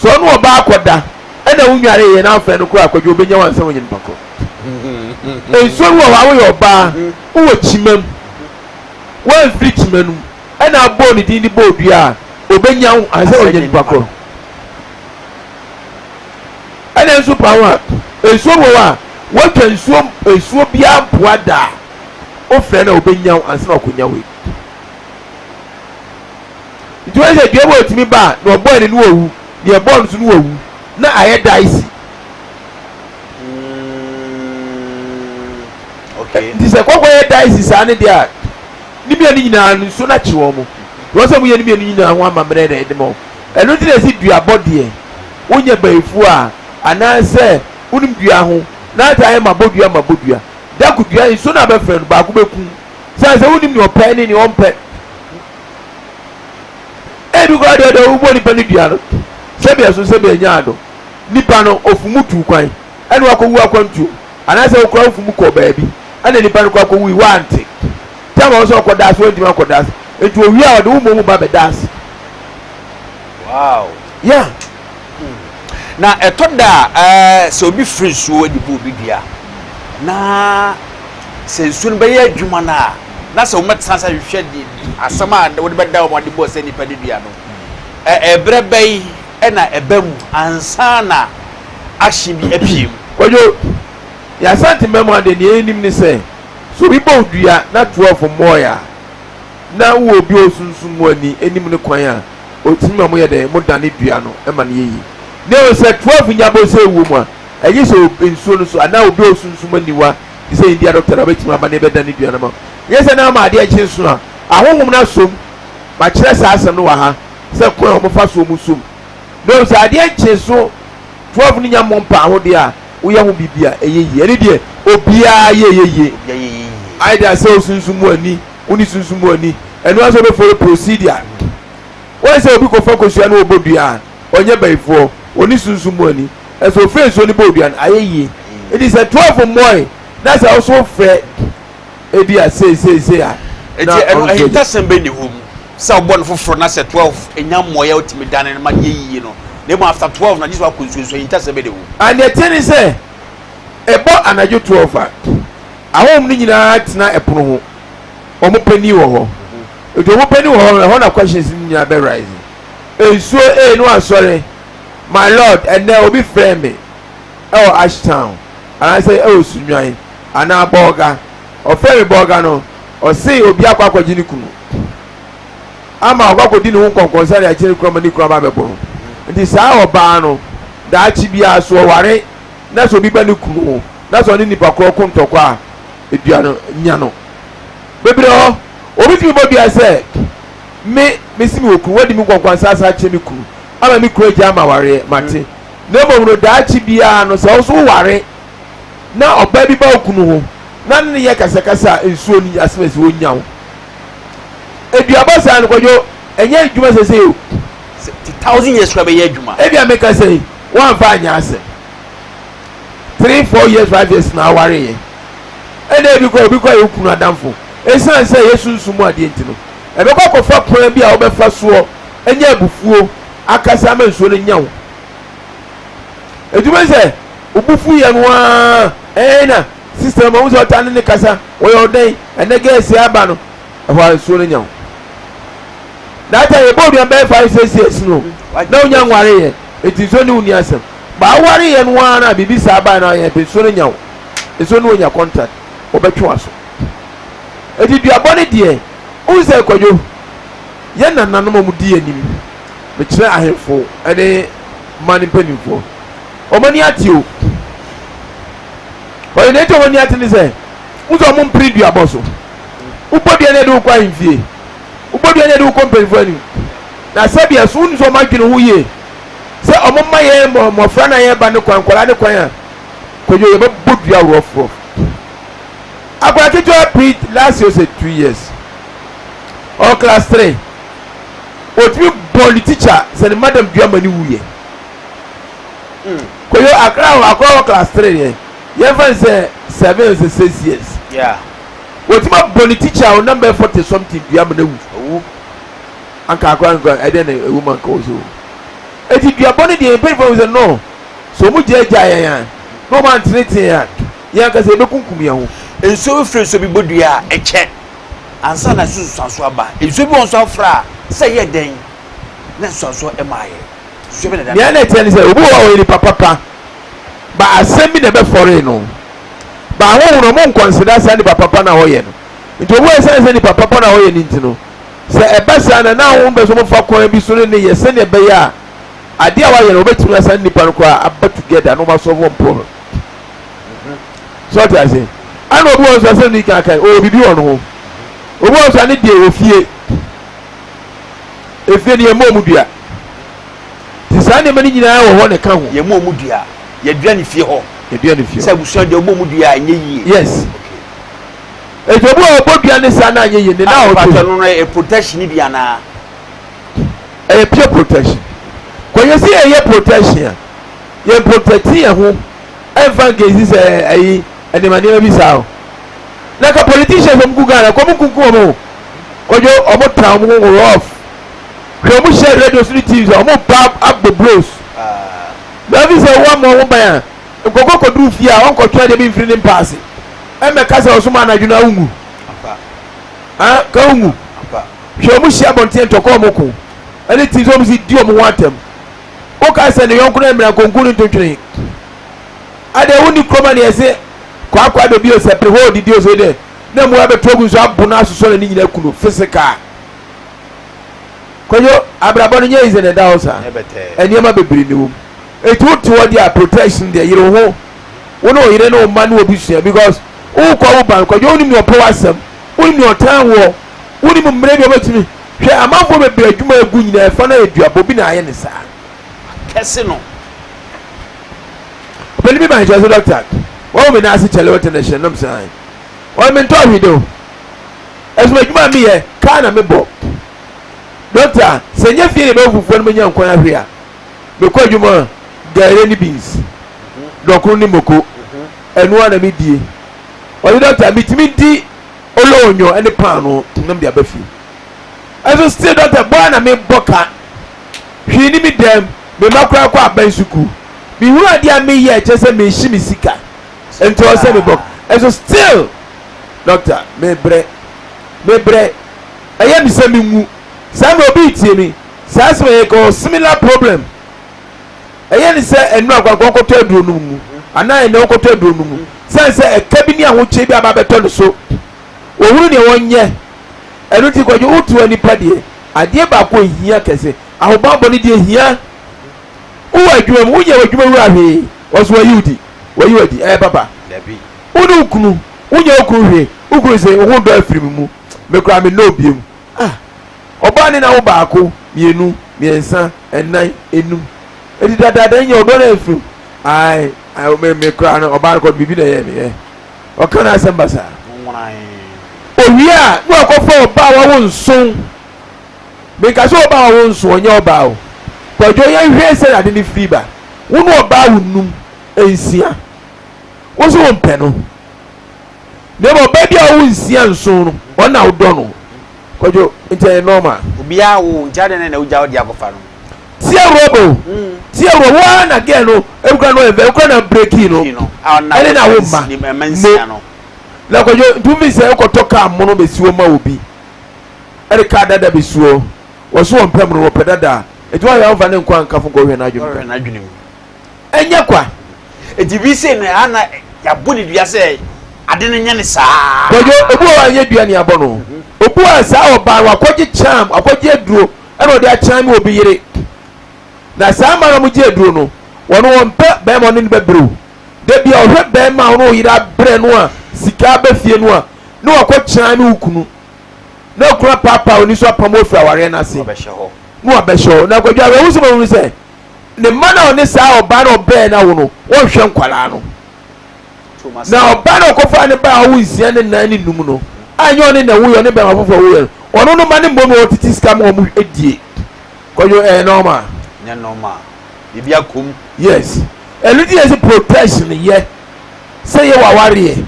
sɛ ɔne ɔbaa kɔda ɛna wonwareeɛ na wofrɛ no koraa a, Kwadwo ɔbɛnya wo ansa wanya nipa korɔ. Nsuo bi wɔ hɔ a, woyɛ ɔbaa, wowɔ kyima mu, woamfiri kyima no mu ɛna abɔɔ ne din de bɔɔ dua a, ɔbɛnya wo ansa wanya nipa korɔ. Ɛna nso pa ho a, nsuo bi wɔ hɔ a, woatwa nsuo nsuo biara mpoa da a, wofrɛ no a ɔbɛnya wo ansa na wakɔnya wei. Nti wɔyɛ sɛ dua bi a ɔtumi ba a, na ɔbɔ ɛne no wawu, deɛ ɛbɔɔ no so no wawu, na ayɛ daisi. Okay. Nti sɛ kɔkɔ yɛ daisi saa ne deɛ a, ne mmienu nyinaa no nsuo no akye wɔn mo. Wɔn sɛ wɔyɛ ne mmienu nyinaa ho amammerɛ na ɛde ma wɔn. Ɛno nti na ɛsi duabɔ deɛ, wonyɛ bayifuo a, anaasɛ wonim dua ho, na ata ayɛ mabɔ dua mabɔ dua. Dako dua nsuo no a bɛfrɛ no baako bɛku. Sɛ sɛ wonim nea ɔpɛ ne nea ɔmpɛ. Ebi koraa deɛ deɛ wobɔ nipa no dua no, sɛbi ɛso sɛbi ɛnyɛ ado. Nipa no ofu mu tuu kwan ɛna wakɔwu akwantuo anaasɛ wokora wofu mu kɔɔ baabi ɛna nipa no kɔ akɔwui wante. Tam a ɔwɔ sɛ ɔkɔda ase wantumi ankɔda ase. Nti owie a ɔde wo mmom ba bɛda ase. Wow. Yeah. Na ɛtɔ da a ɛɛ sɛ obi firi nsuo de bɔ obi dua na sɛ nsuo no bɛyɛ adwuma no a na sɛ wɔbɛtena ase ahwehwɛ de asɛm a wɔde bɛda wɔn ade bɔ sɛ nipa de dua no ɛbrɛ bɛyi ɛna ɛba mu ansa na action bi apue mu. Kwadwo, yɛn Asante mmamu adeɛ nea yɛnim ne sɛ, sɛ obi bɔ wo dua na 12 mmɔɔe a, na wowɔ obi a ɔsunsum mu ani anim no kwan a, ɔtumi ma moyɛ dɛn? Modane dua no ma no yɛ yie. Na mmom sɛ 12 nya bɔ sɛ ɛwɔ mu a, ɛgye sɛ nsuo no so anaa obi a ɔsunsum aniwa te sɛ India dɔkta na ɔbɛtumi aba na ɛbɛdane dua no ama wo. Nyɛ sɛ na ama adeɛ kye nso a, ahonhom no asom. Makyerɛ saa asɛm no wɔ ha sɛ kwan a wɔfa so wɔn som. Na mmom sɛ adeɛ nkye so 12 no nya mmɔ mpaaho deɛ a, woyɛ ho biribi a, ɛyɛ yie. Ɛno deɛ, obiara yɛ ɛyɛ yie. Obiara yɛ ɛyɛ yie. Either sɛ wo sunsum mu ani, wo ne sunsum mu ani, ɛno ara sɛ wobɛ follow procedure. Wɔyɛ sɛ obi kɔfa kosua na ɔbɔ dua a, ɔnyɛ bayifoɔ, ɔne sunsum mu ani. Ɛsɛ ofrɛ nsuo no bɔ dua no, ayɛ yie. Nti sɛ 12 mmɔe na sɛ wo so wofrɛ ebi a sei sei sei a, na Nti ɛno ɔno nso agye. ahintasɛm bɛn na ɛwɔ mu sɛ wobɔ no foforɔ na sɛ 12 nya mmɔeɛ a wotumi dane no ma no yɛ yie no, na mmom after 12 no agye sɛ woakɔ nsuo nso ahintasɛm bɛn na ɛwɔ mu? Ah, deɛ ɛteɛ ne sɛ, ɛbɔ anadwo 12 a, ahonhom no nyinaa tena ɛpono ho. Wɔn panin wɔ hɔ. Nti wɔn panin wɔ hɔ no, ɛhɔ na questions no nyinaa bɛ rise. Nsuo ee no asɔre. My lord, ɛnɛ obi frɛ me ɛwɔ Ashtown anaasɛ ɛwɔ Sunyani anaa Bɔɔga. Ɔfrɛ me Bɔɔga no, ɔse obi akɔ akɔgye ne kunu ama ɔkɔ akɔdi ne ho nkɔnkɔnsa de akyerɛ ne kunu ama ne kunu aba abɛbɔ no. Nti saa ɔbaa no, daakye biara so ɔware na sɛ obi ba ne kunu ho na sɛ ɔne nipa korɔ ko ntɔkwa a, dua no nya no. Bebree hɔ, obi tumi bɔ dua sɛ, Me, mese mewɔ kunu, wadi me nkɔnkɔnsa asa akyerɛ me kunu ama me kunu agyaa me awareɛ, mate. Na mmom no, daakye biara no, sɛ wo nso woware na ɔbaa bi ba wo kunu ho na ne no yɛ kasakasa a, nsuo no asɛm asi, ɔnya wo. Aduabɔ saa no, Kwadwo, ɛnyɛ adwuma sɛsɛi o. Sɛ ti thousand years koraa bɛyɛ adwuma. Ebia meka sɛ woamfa anyɛ asɛm. 3, 4 years, 5 years na awareeɛ. Ɛna ebi koraa obi koraa yɛ wo kunu adamfo. Esiane sɛ ɛyɛ sunsum mu adeɛ nti no, ɛbɛkɔ akɔfa kwan bi a wobɛfa soɔ anya abufuo akasa ama nsuo no anya wo. Enti wobɛhu sɛ wo bo fu yɛ no ara, ɛɛ na sister no mahu sɛ ɔtaa ne ne kasa, wɔyɛ wo dɛn, ɛnɛ girls yi aba no, ɛhɔ ara nsuo no anya wo. That time yɛbɔ onua bɛyɛ 5, 6 years no, na wonya nwareeɛ, enti nsuo ne wo nni asɛm. Ba awareeɛ no ara na biribi saa baeɛ no ayɛ pɛ nsuo no anya wo, nsuo ne wonya contact, wɔbɛtwe w'aso. Enti duabɔ no deɛ, wohu sɛ Kwadwo, yɛn nananom a wɔdi yɛn anim, mekyerɛ ahemfo ne man mpanimfoɔ, wɔn ani ate o. Wɔyɛ deɛ nti a wɔn ani ate ne sɛ, wohu sɛ wɔn mpere duabɔ so. Wobɔ dua no yɛde wo kɔ ahemfie, wobɔ dua no yɛde wo kɔ mpanimfoɔ anim. Na sɛdeɛ so wonim sɛ wɔn adwene ho yie sɛ wɔn ma yɛn mmɔfra na yɛba ne kwan, nkwadaa ne kwan a, Kwadwo yɛbɛbɔ dua worɔforɔ. Akwadaa ketewa bi last year sɛ 2 years, ɔwɔ class 3, otumi bɔ ne teacher sɛ ne madam dua ma ne wuyɛ. Koyo akra akora wɔ class 3 deɛ, yɛmfa ne sɛ 7 sɛ 6 years, otumi abɔ ne teacher a ɔnam bɛyɛ 40 something dua ma ne wu. Anka akora nkora ɛdɛ na ewu ma nka wɔ so. Eti duabɔ ne deɛ, mpanyinfoɔ sɛ no so ɔmo gyaagyaa yɛn a na ɔmo antenetene a, yɛn ankasa yɛbɛkunkum yɛn ho. Nsuo bi firi nsuo bi bɔ dua a, ɛkyɛ ansa na ɛso nsusuansoɔ aba. Nsuo bi wɔ nso afra a, sɛ ɛyɛ dɛn na nsusuansoɔ ɛmaayɛ. Nsuo bi na ɛda. Nea na ɛteɛ ne sɛ obi wɔ hɔ a ɔyɛ nipa papa, ba asɛm bi na ɛbɛfɔree no, ba ahonhom no ɔmo nkɔnsida saa nipa papa no a ɔyɛ no. Nti obi wɔ hɔ, ɛsiane sɛ nipa papa no a ɔyɛ no nti no, sɛ ɛba saa na na ahonhom pɛ sɛ ɔmofa kwan bi so ne ne yɛ sɛnea ɛbɛyɛ a adeɛ a wayɛ no wɔbɛtumi asan nipa no koraa aba together na wɔn asɔfo wɔn problem. So ɔte ase? Ɛna obi wɔ nso asɛm ne kan kan ɔwɔ biribi wɔ ne ho. Obi wɔ nso a ne deɛ wɔ fie, efie no yɛ mɔ ɔmo dua. Te saa nneɛma no nyinaa wɔ hɔ na ɛka ho. Yɛ mɔ ɔmo dua, yɛdua ne fie hɔ. Yɛdua ne fie hɔ. Sɛ abusua deɛ ɔbɔ ɔmo dua a ɛnyɛ yie. Yes. Eti obi wɔ ɔbɔ dua ne saa na anyɛ yie ne na ɔtwe. Pàtó no yɛ protection bi anaa? Ɛyɛ pure protection. Kɔyɛ sɛ yɛyɛ protection a, yɛn protect yɛn ho ɛnfa nkesi sɛ ɛyi nneɛma nneɛma bi saa o. Na ka politicians wɔn gu Ghana kɔ wɔn nkunkum wɔn o. Kɔdwo wɔn tra wɔn ho rough. Hwɛ wɔn hyɛ radio so ne TV so, wɔn ba abɔ blows. Na efi sɛ wɔn amɔ wɔn ban a, nkɔkɔ kɔduru fie a, wɔnkɔtwe adeɛ bi mfiri ne mpa ase. Ɛmɛka sɛ ɔsom anadwo na wongu. Ah, ka wongu. Hwɛ wɔn hyia abɔnten ntɔkwa wɔn ko ɛne TV so wɔn si di wɔn ho atɛm. Woka sɛ ne yɔnko no mmira nkonku no ntontwene. Adeɛ wonni kurom a ne yɛse kwaakwa baabi o sɛ pere hɔ odidi o sɛ dɛ na mmoa bɛto agu nso abo no asosɔ n'ani nyinaa ku no physical. Kwadwo, abrabɔ no nyɛ easy na ɛda hɔ saa. Nneɛma bebree na ɛwɔ mu. Eti wote hɔ deɛ a, protection deɛ, yere wo ho. Wo ne wo yere ne wo mma ne w'abusua because wokɔ wo ba no, Kwadwo, wonim nea ɔpɛ w'asɛm, wonim nea ɔtan woɔ, wonim mmerɛ bi a ɔbɛtumi. Hwɛ amanfoɔ bebree adwuma agu nyinaa ɛfa no ayɛ duabɔ bi na ayɛ ne saa. Kɛse no. Ɔpanin bi ba nkyɛn sɛ doctor, wahu me nan ase kyɛle wote ne hyɛ nom sɛ ae. Ɔyɛ mentɔ hwee de o. Ɛso adwuma a meyɛ, kaa na mebɔ. Dɔkta, sɛ nyɛ fie na ɛbɛwɔ fufuo no menya nkwan ahwe a, mekɔ adwuma a, gare ne beans, dɔkono ne moko, ɛno ara na medie. Ɔse dɔkta, metumi di olonyo ne paano na mede aba fie. Ɛso still dɔkta, bɔ ara na mebɔ ka. Hwee ni me dɛm, me mma koraa kɔ aban sukuu. Mehunu adeɛ a meyɛ a ɛkyerɛ sɛ mehye me sika. Nti ɔsɛ sɛ mebɔ. Ɛso still doctor mebrɛ mebrɛ ɛyɛ me sɛ menwu. Saa mmerɛ obi retie me saa asɛm a yɛka ɔwɔ similar problem. Ɛyɛ ne sɛ ɛno akɔ akɔ ɔnkɔtɔ aduro nom mu anaa ɛnɛ ɔnkɔtɔ aduro nom mu. Sane sɛ ɛka bi ne ahokyere bi aba abɛtɔ ne so. Wɔhunu deɛ wɔnyɛ. Ɛno nti Kwadwo wotoa nipa deɛ adeɛ baako a ɛhia kɛse ahobanbɔ no deɛ hia. Wowɔ adwuma mu wonyɛ w'adwuma wura hwee wɔso wɔyi wo di wɔyi wo adi ɛyɛ papa. Wo ne wo kunu wonyɛ wo kunu hwee wo kunu se wo ho dɔ afiri me mu me koraa me nnɔ obiam ah ɔbaa ne na wo baako mmienu mmiɛnsa ɛnan enum eti dadaada nyɛ ɔdɔ no afiri mu ae ae me me koraa no ɔbaa no kɔ biribi na ɛyɛ me ɛ ɔka n'asɛm basaa. Owie a na wakɔfa ɔbaa a wawo nson. Menka sɛ ɔbaa a wawo nson ɔnyɛ ɔbaa o. Kwadwo yɛnhwɛ sɛdeɛ ade no firi ba. Wo ne ɔbaa wo num, nsia. Wo so wompɛ no. Na mmom ɔbaa bi a wawo nsia nson no, ɔno na wodɔ no. Kwadwo, nti ɛyɛ normal. Obiara wo nti adɛn na wogya wo de akɔfa no? Tie rɔba o, tie rɔba wo ara na girl no ekura no ɛfɛ ekura na breki no ɛne na wo mma mo na kwadwo nti wofi sɛ wokɔtɔ kaa mono bɛsi hɔ ma obi ɛde kaa dada bɛsi hɔ wɔso wɔn pɛ mono wɔpɛ dada nti wɔayɛ wɔmfa ne nkɔ ankafo nkɔhwɛ n'adwene mu ɛnyɛ kwa. Eti bi se no ana yɛabɔ ne dua sɛ ade no nyɛ ne saa. Kwadwo obi wɔ hɔ a ɛnyɛ dua ne abɔ no obi wɔ saa ɔbaa no wakɔgye kyam wakɔgye aduro ɛna ɔde akyɛn me obi yere na saa mmaa na wɔgye aduro no wɔn wɔn mpɛ bɛrima ɔne ne bɛbrɛ o dabi a ɔhwɛ bɛrima a ɔne ɔyere abrɛ no a sika abɛ fie no a na wakɔ kyɛn me okunu na okunu apaapaa oni so apam ofiri awareɛ no ase na wabɛhyɛ hɔ na akwadwa awɛwo sɛ wɔn sɛ ne mma na ɔne saa ɔbaa na ɔbrɛ na wo no wɔnhwɛ nkwadaa no. Na ɔbaa no a ɔkɔfaa ne ba a ɔwo nsia ne nan ne num no a nyɛ ɔne na ɛwoeɛ, ɔne bɛrima foforɔ woeɛ no, ɔno no ma ne mmom na ɔtete sika ma wɔn die. Kwadwo, ɛyɛ normal? Nyɛ normal. Biribi akɔ mu. Yes. Ɛno nti yɛse protection yɛ sɛ yɛ w'awareɛ.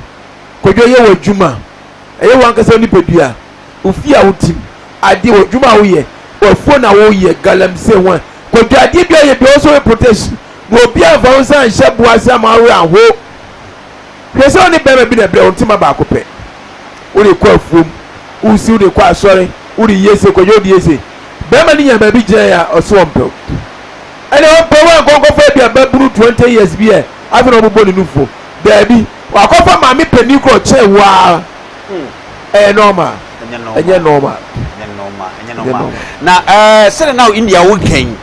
Kwadwo, ɛyɛ w'adwuma, ɛyɛ w'ankasa wo nipadua, wo fie a wote mu, adeɛ, w'adwuma a woyɛ, w'afuo na woyɛ, galamsey ho a. Kwadwo, adeɛ biara woyɛ biara, wo nso woyɛ protection. Na obi amfa wo nsa anhyɛ bo ase ama wo werɛ anho. Hwɛ sɛ wo ne barima bi na ɛbrɛ wo ntoma baako pɛ. Wode kɔ afuom, wosi wode kɔ asɔre, wode yɛ sei, kɔdwa wode yɛ sei. Barima no nya baabi gyinae a, ɔse ɔmpɛ wo. Ɛnna ɔmpɛ wo ankɔ nkɔfa ebi a babunu 20 years bi ɛ, afei na ɔbobɔ ne nufoɔ. Daabi, wakɔfa maame panin koraa ɔkyɛn wo ara. Ɛyɛ normal? Ɛnyɛ normal. Ɛnyɛ normal. Ɛnyɛ normal. Na ɛɛ sɛdeɛ na India woka yi,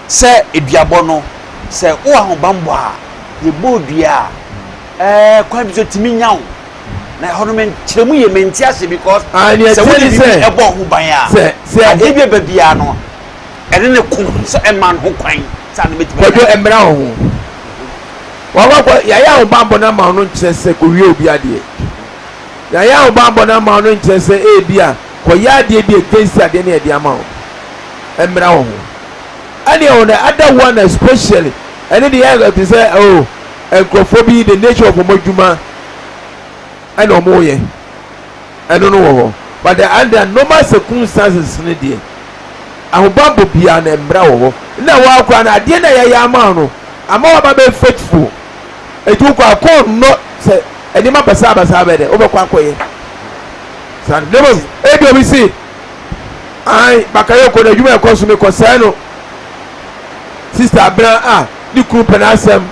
Sɛ duabɔ no, sɛ wowɔ ahobammɔ a, yɛbɔ dua a, ɛɛ kwan bi so tumi nya wo. Na ɛhɔ no menkyerɛ mu yie, mente ase because Ah, nea sɛ ɛteɛ wode ne biribi sɛ, ɛbɔ ho ban a, sɛ sɛ adeɛ bi ɛba biara no, ɛne ne ko sɛ ɛma no ho kwan sɛ ano bɛtumi Kwadwo anya. mmra wo ho. Wakɔ akɔ yɛayɛ ahobammɔ no ama wo no nkyerɛ sɛ kɔwie obi adeɛ. Yɛayɛ ahobammɔ no ama wo no nkyerɛ sɛ ebi a kɔyɛ adeɛ bi against adeɛ no yɛde ama wo. Mmra wo ho. Ɛne on the other one especially ɛne deɛ yɛ te sɛ oh nkurɔfoɔ bi the nature of wɔn adwuma ɛna wɔn yɛ ɛno no wɔ hɔ but the under normal circumstances no deɛ ahobammɔ biara na mmra wɔ hɔ na wɔakora no adeɛ na yɛyɛ ama no ama waba bɛ faithful eti wokɔ akɔ nnɔ sɛ nneɛma basabasa bɛ dɛ wobɛkɔ akɔyɛ saa no na mmom ebi obi si Ae Bakayoko n'adwuma ɛkɔ so mekɔsɛe no Sister Abena a ne kunu pɛ n'asɛm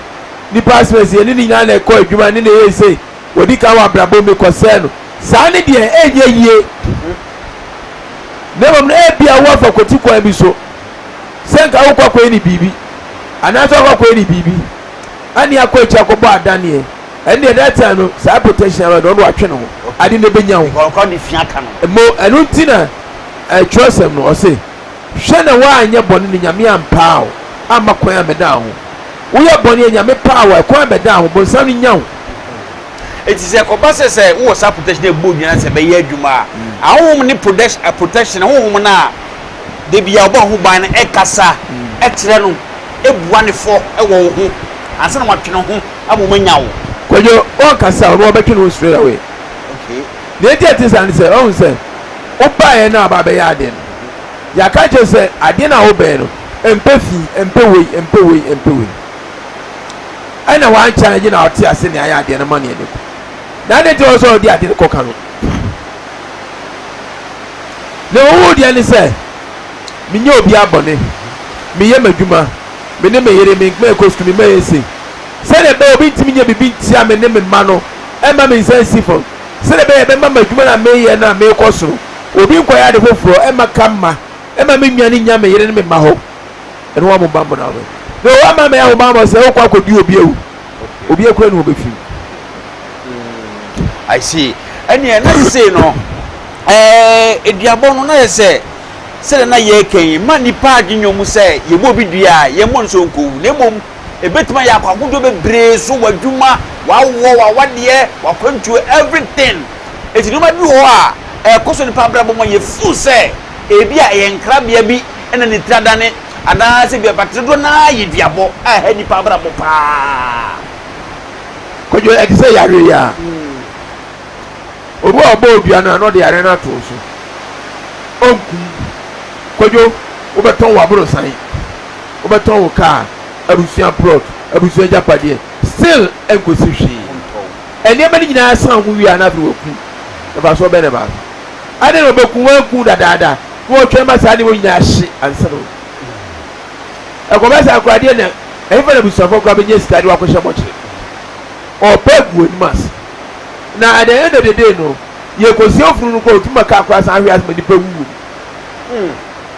Nipa asɛm asi ɛne ne nyinaa na ɛkɔ adwuma ne na ɛyɛ sei Wɔdi kan wɔ abrabɔ mu mekɔsɛe no Saa ne deɛ ɛnyɛ yie Na mmom no ebia woafa kwati kwan bi so Sɛ nka wokɔ akɔyɛ ne biribi Anaasɛ wakɔ akɔyɛ ne biribi Ɛne akɔ akyi akɔbɔ adaneɛ Ɛndeɛ that time no saa protection aba no ɔno watwe ne ho ade no ɛbɛnya wo. Because ɔkɔ de fi aka no. Mo ɛno nti na twerɛsɛm no ɔse hwɛ na woanyɛ bɔne na Nyame ampaa wo amma kwan ammɛdaa ho. Woyɛ bɔne a Nyame paa wo a ɛkwan bɛdaa ho bonsam no nya wo. Eti sɛ ɛkɔba sɛ sɛ wowɔ saa protection a ɛbɔ dua sɛ ɛbɛyɛ adwuma a, ahonhom ne protection protection honhom no a da bi a ɔbɔ ho ban no ɛkasa ɛkyerɛ no ɛbua ne fɔ ɛwɔ wo ho ansa na watwe ne ho ama wɔn anya wo. Kwadwo, ɔnkasa a, ɔno ɔbɛtwe ne ho straight away. Okay. Nea enti a ɛte saa ne sɛ, ɔhu sɛ wobaeɛ no a aba abɛyɛ adeɛ no, yɛaka akyerɛ sɛ adeɛ no a wobɛyɛ no, ɛmpɛ fi, ɛmpɛ wei, ɛmpɛ wei, ɛmpɛ wei. Ɛna wan challenge na ɔte ase nea ayɛ adeɛ no ma nea ne kɔ. Na ade nti ɔwɔ sɛ ɔde adeɛ no kɔka no. Na ɔwɔ deɛ ne sɛ, menyɛ obi abɔne, meyɛ m'adwuma, me ne me yere, me nkma ɛkɔ sukuu, me mma yɛ sei. Sɛdeɛ ɛbɛyɛ obi ntumi nyɛ biribi ntia me ne me mma no, ɛmma me nsa nsi fam. Sɛdeɛ ɛbɛyɛ ɛbɛma m'adwuma no a meyɛ no a merekɔ so no, obi nkɔyɛ ade foforɔ, ɛmma ka mma, ɛmma me nwane nnya me yere ne me mma hɔ. Ɛno ho ahobammɔ na wobɛ. Na ɔwɔ ama mɛyɛ ahobammɔ sɛ wokɔ akɔdi obi awu. Obi akura ne wɔbɛfi. I see. Ɛneɛ na sesei no, ɛɛ aduabɔ no na yɛ sɛ sɛdeɛ na yɛreka yi, mma nnipa adwene nyɛ wɔn sɛ yɛbɔ obi dua a, yɛmmɔ no sɛ ɔnkɔwu, na mmom ɛbɛtumi ayɛ akɔ ahodoɔ bebree so, w'adwuma, w'awoɔ, w'awadeɛ, w'akwantuo, everything. Enti nneɛma bi wɔ hɔ a ɛrekɔ so nnipa abrabɔ mu a yɛfeel sɛ ebi a ɛyɛ nkrabea bi na ne tiri adane, anaasɛ bi a but dodoɔ no ara yɛ duabɔ a ɛha nnipa abrabɔ paa. Kwadwo, ɛte sɛ yareɛ yi ara. Obi a ɔbɔ odua no a na ɔde yare no ato wo so. Ɔnkum. Kwadwo, wobɛtɔn w'aborosan, wobɛtɔn wo kaa, abusua plot, abusua agyapadeɛ, still ɛnkɔsi hwee. Nneɛma no nyinaa san ho wie a na afei waku. Mfasoɔ bɛn na ɛbaa so? Adɛn na ɔbɛku? Wanku dadaada na ɔtwɛn ma saa nneɛma nyinaa hye ansa na waku. Ɛkɔba saa koraa deɛ na ɛhefa na abusuafoɔ koraa bɛnya sika de wakɔhyɛ mɔkyere? Ɔpɛ agu w'anim ase. Na at the end of the day no, yɛkɔsie ofunu no koraa, ɔtumi ma kaa koraa san hwe ase ma nipa wu wɔ mu.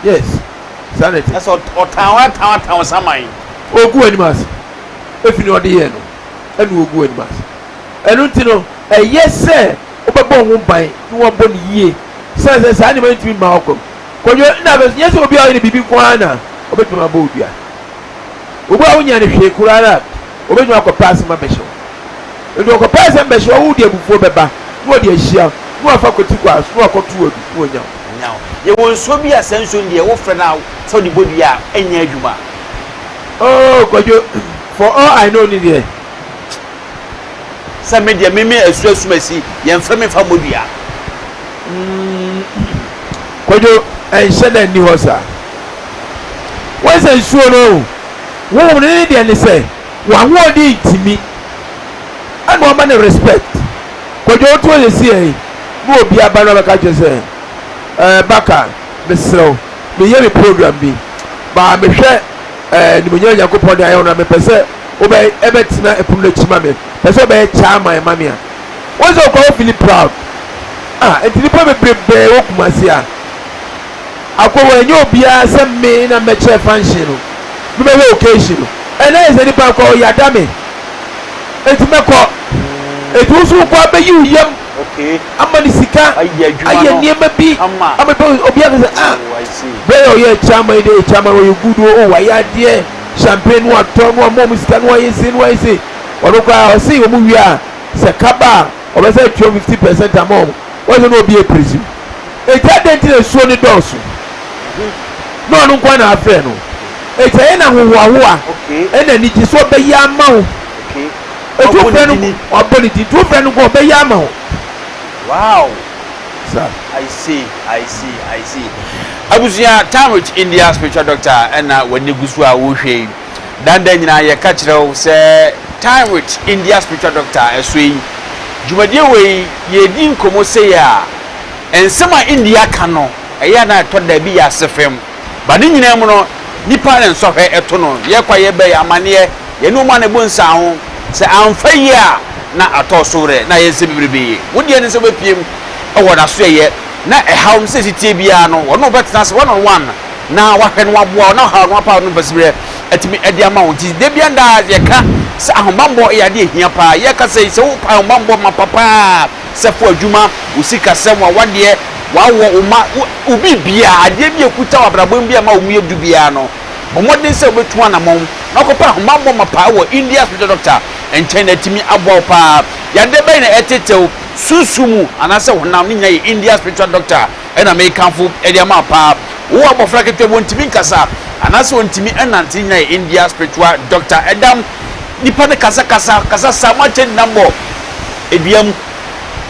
Yes, saa na ɛte. Na sɛ ɔtan wo atan wo atan wo saman. Ɔgu w'anim ase. Efi nea ɔde yɛɛ no, ɛna ɔgu w'anim ase. Ɛno nti no, ɛyɛ sɛ wobɛbɔ wo ho ban na woabɔ no yie, sane sɛ saa nneɛma no ntumi mma ɔkɔm. Kwadwo, nna afei nso, nyɛ sɛ obi a ɔyɛ no biribi nko ara na ɔbɛtumi abɔ wo dua. Obi a wonnya no hwee koraa no a, ɔbɛtumi akɔpɛ asɛm abɛhyɛ wo. Enti ɔkɔpɛ asɛm bɛhyɛ wo a, wode abufuo bɛba na ɔde ahyia wo, na wafa kwati kwan so na wakɔto wo adu na wanya wo. Nya wo. Yɛwɔ nsuo bi a saa nsuo no deɛ wofrɛ no a sɛ wode bɔ dua a ɛnyɛ adwuma. Oh Kwadwo, for all I know ne deɛ. Sɛ me deɛ me me asu asumasi yɛmfrɛ me mfa mmɔ dua. Mm, Kwadwo, ɛnhyɛ da nni hɔ saa. Wɔn sɛ nsuo no, honhom no ne deɛ ne sɛ w'ahoɔden ntumi ɛna ɔma no respect. Kwadwo wote hɔ sɛsi yi na obi aba na ɔbɛka kyerɛ sɛ ɛɛ baka mesrɛ wo meyɛ me program bi baa mehwɛ ɛɛ nimuonyam Nyankopɔn de ayɛ wo na mepɛ sɛ wobɛ ɛbɛtena ɛpono n'akyi ma me pɛ sɛ ɔbɛyɛ chairman ma me a wɔn sɛ ɔkɔ wo feel proud ah nti nipa bebrebe wɔ Kumasi a akɔ wɔ ɛnyɛ obiara sɛ me na mɛkyerɛ function no mebɛhwɛ occasion no ɛna yɛ sɛ nipa kɔ ɔyada me eti mɛkɔ eti woso wokɔ abɛyi wo yam ama ne sika ayɛ nneɛma bi ama bɛ obi akasɛ ah bɛyɛ ɔyɛ chairman yi de chairman ɔyɛ good o wayɛ adeɛ champagne no atɔ no ama ɔmo sika no ayɛ se no ayɛ se ɔno koraa ɔse ɔmo wie a sɛ kaba a ɔbɛsɛ atua 50% ama ɔmo wɔsɛ na obi apirisi eti adɛn nti na nsuo ne dɔɔso na ɔno nko na afrɛ no eti ɛyɛ na ahohoahoa ɛna anigye so ɔbɛyɛ ama wo eti wofrɛ no wabɔ ne din nti wofrɛ no nko ɔbɛyɛ ama wo. Wow. Sa. I see, I see, I see. Abusua, Time with India Spiritual Doctor ɛna w'ani gu so a wohwɛ yi. Dandan nyinaa yɛka kyerɛ wo sɛ Time with India Spiritual Doctor ɛso yi, dwumadie wei yɛredi nkɔmmɔ sei a, nsɛm a India ka no, ɛyɛ a na ɛtɔ da bi yɛ ase fam. Ba ne nyinaa mu no, nnipa na nsɔhwɛ ɛto no. Yɛkɔ a yɛba yi, amaneɛ, yɛne wɔn a na ɛbɔ nsaho. Sɛ amfa yie a, na atɔ so werɛ, na ayɛ nsɛm bebrebe. Wo deɛ ne sɛ wobɛpiem wɔ n'asoɛeɛ, na ɛhaw no sɛ ɛsi teɛ biara no, wɔne wo bɛtena ase one on one, na wahwɛ na waboa wo, na ɔhaw no wapaw no mpasiberɛ atumi de ama wo. Nti da biara da yɛka sɛ ahobammɔ yɛ adeɛ ɛhia paa. Yɛkasa yi, sɛ wopɛ ahobammɔ mapa paa, sɛ fo adwuma, wo sikasɛm, w'awadeɛ, w'awɔ, wo mma, wo biribiara, adeɛ bi a ɛkuta w'abrabɔ mu bi a ɛma wo mu yɛ du biara no, bɔ mmɔden sɛ wobɛtu anamɔn. na kɔpɛ ahobammɔ mapa wɔ India Spiritual Doctor nkyɛn na atumi aboa wo paa. Yadeɛ bɛn na ɛretetew sunsum mu anaasɛ honam? Ne nyinaa yɛ India Spiritual Doctor na mekamfo de ama wo paa. Wowɔ abɔfra ketewa bi, ɔntumi nkasa anaasɛ ɔntumi nnante, ne nyinaa yɛ India Spiritual Doctor. Ɛdam nipa no kasakasa, kasa saa, moakyɛ nnam bɔ dua mu,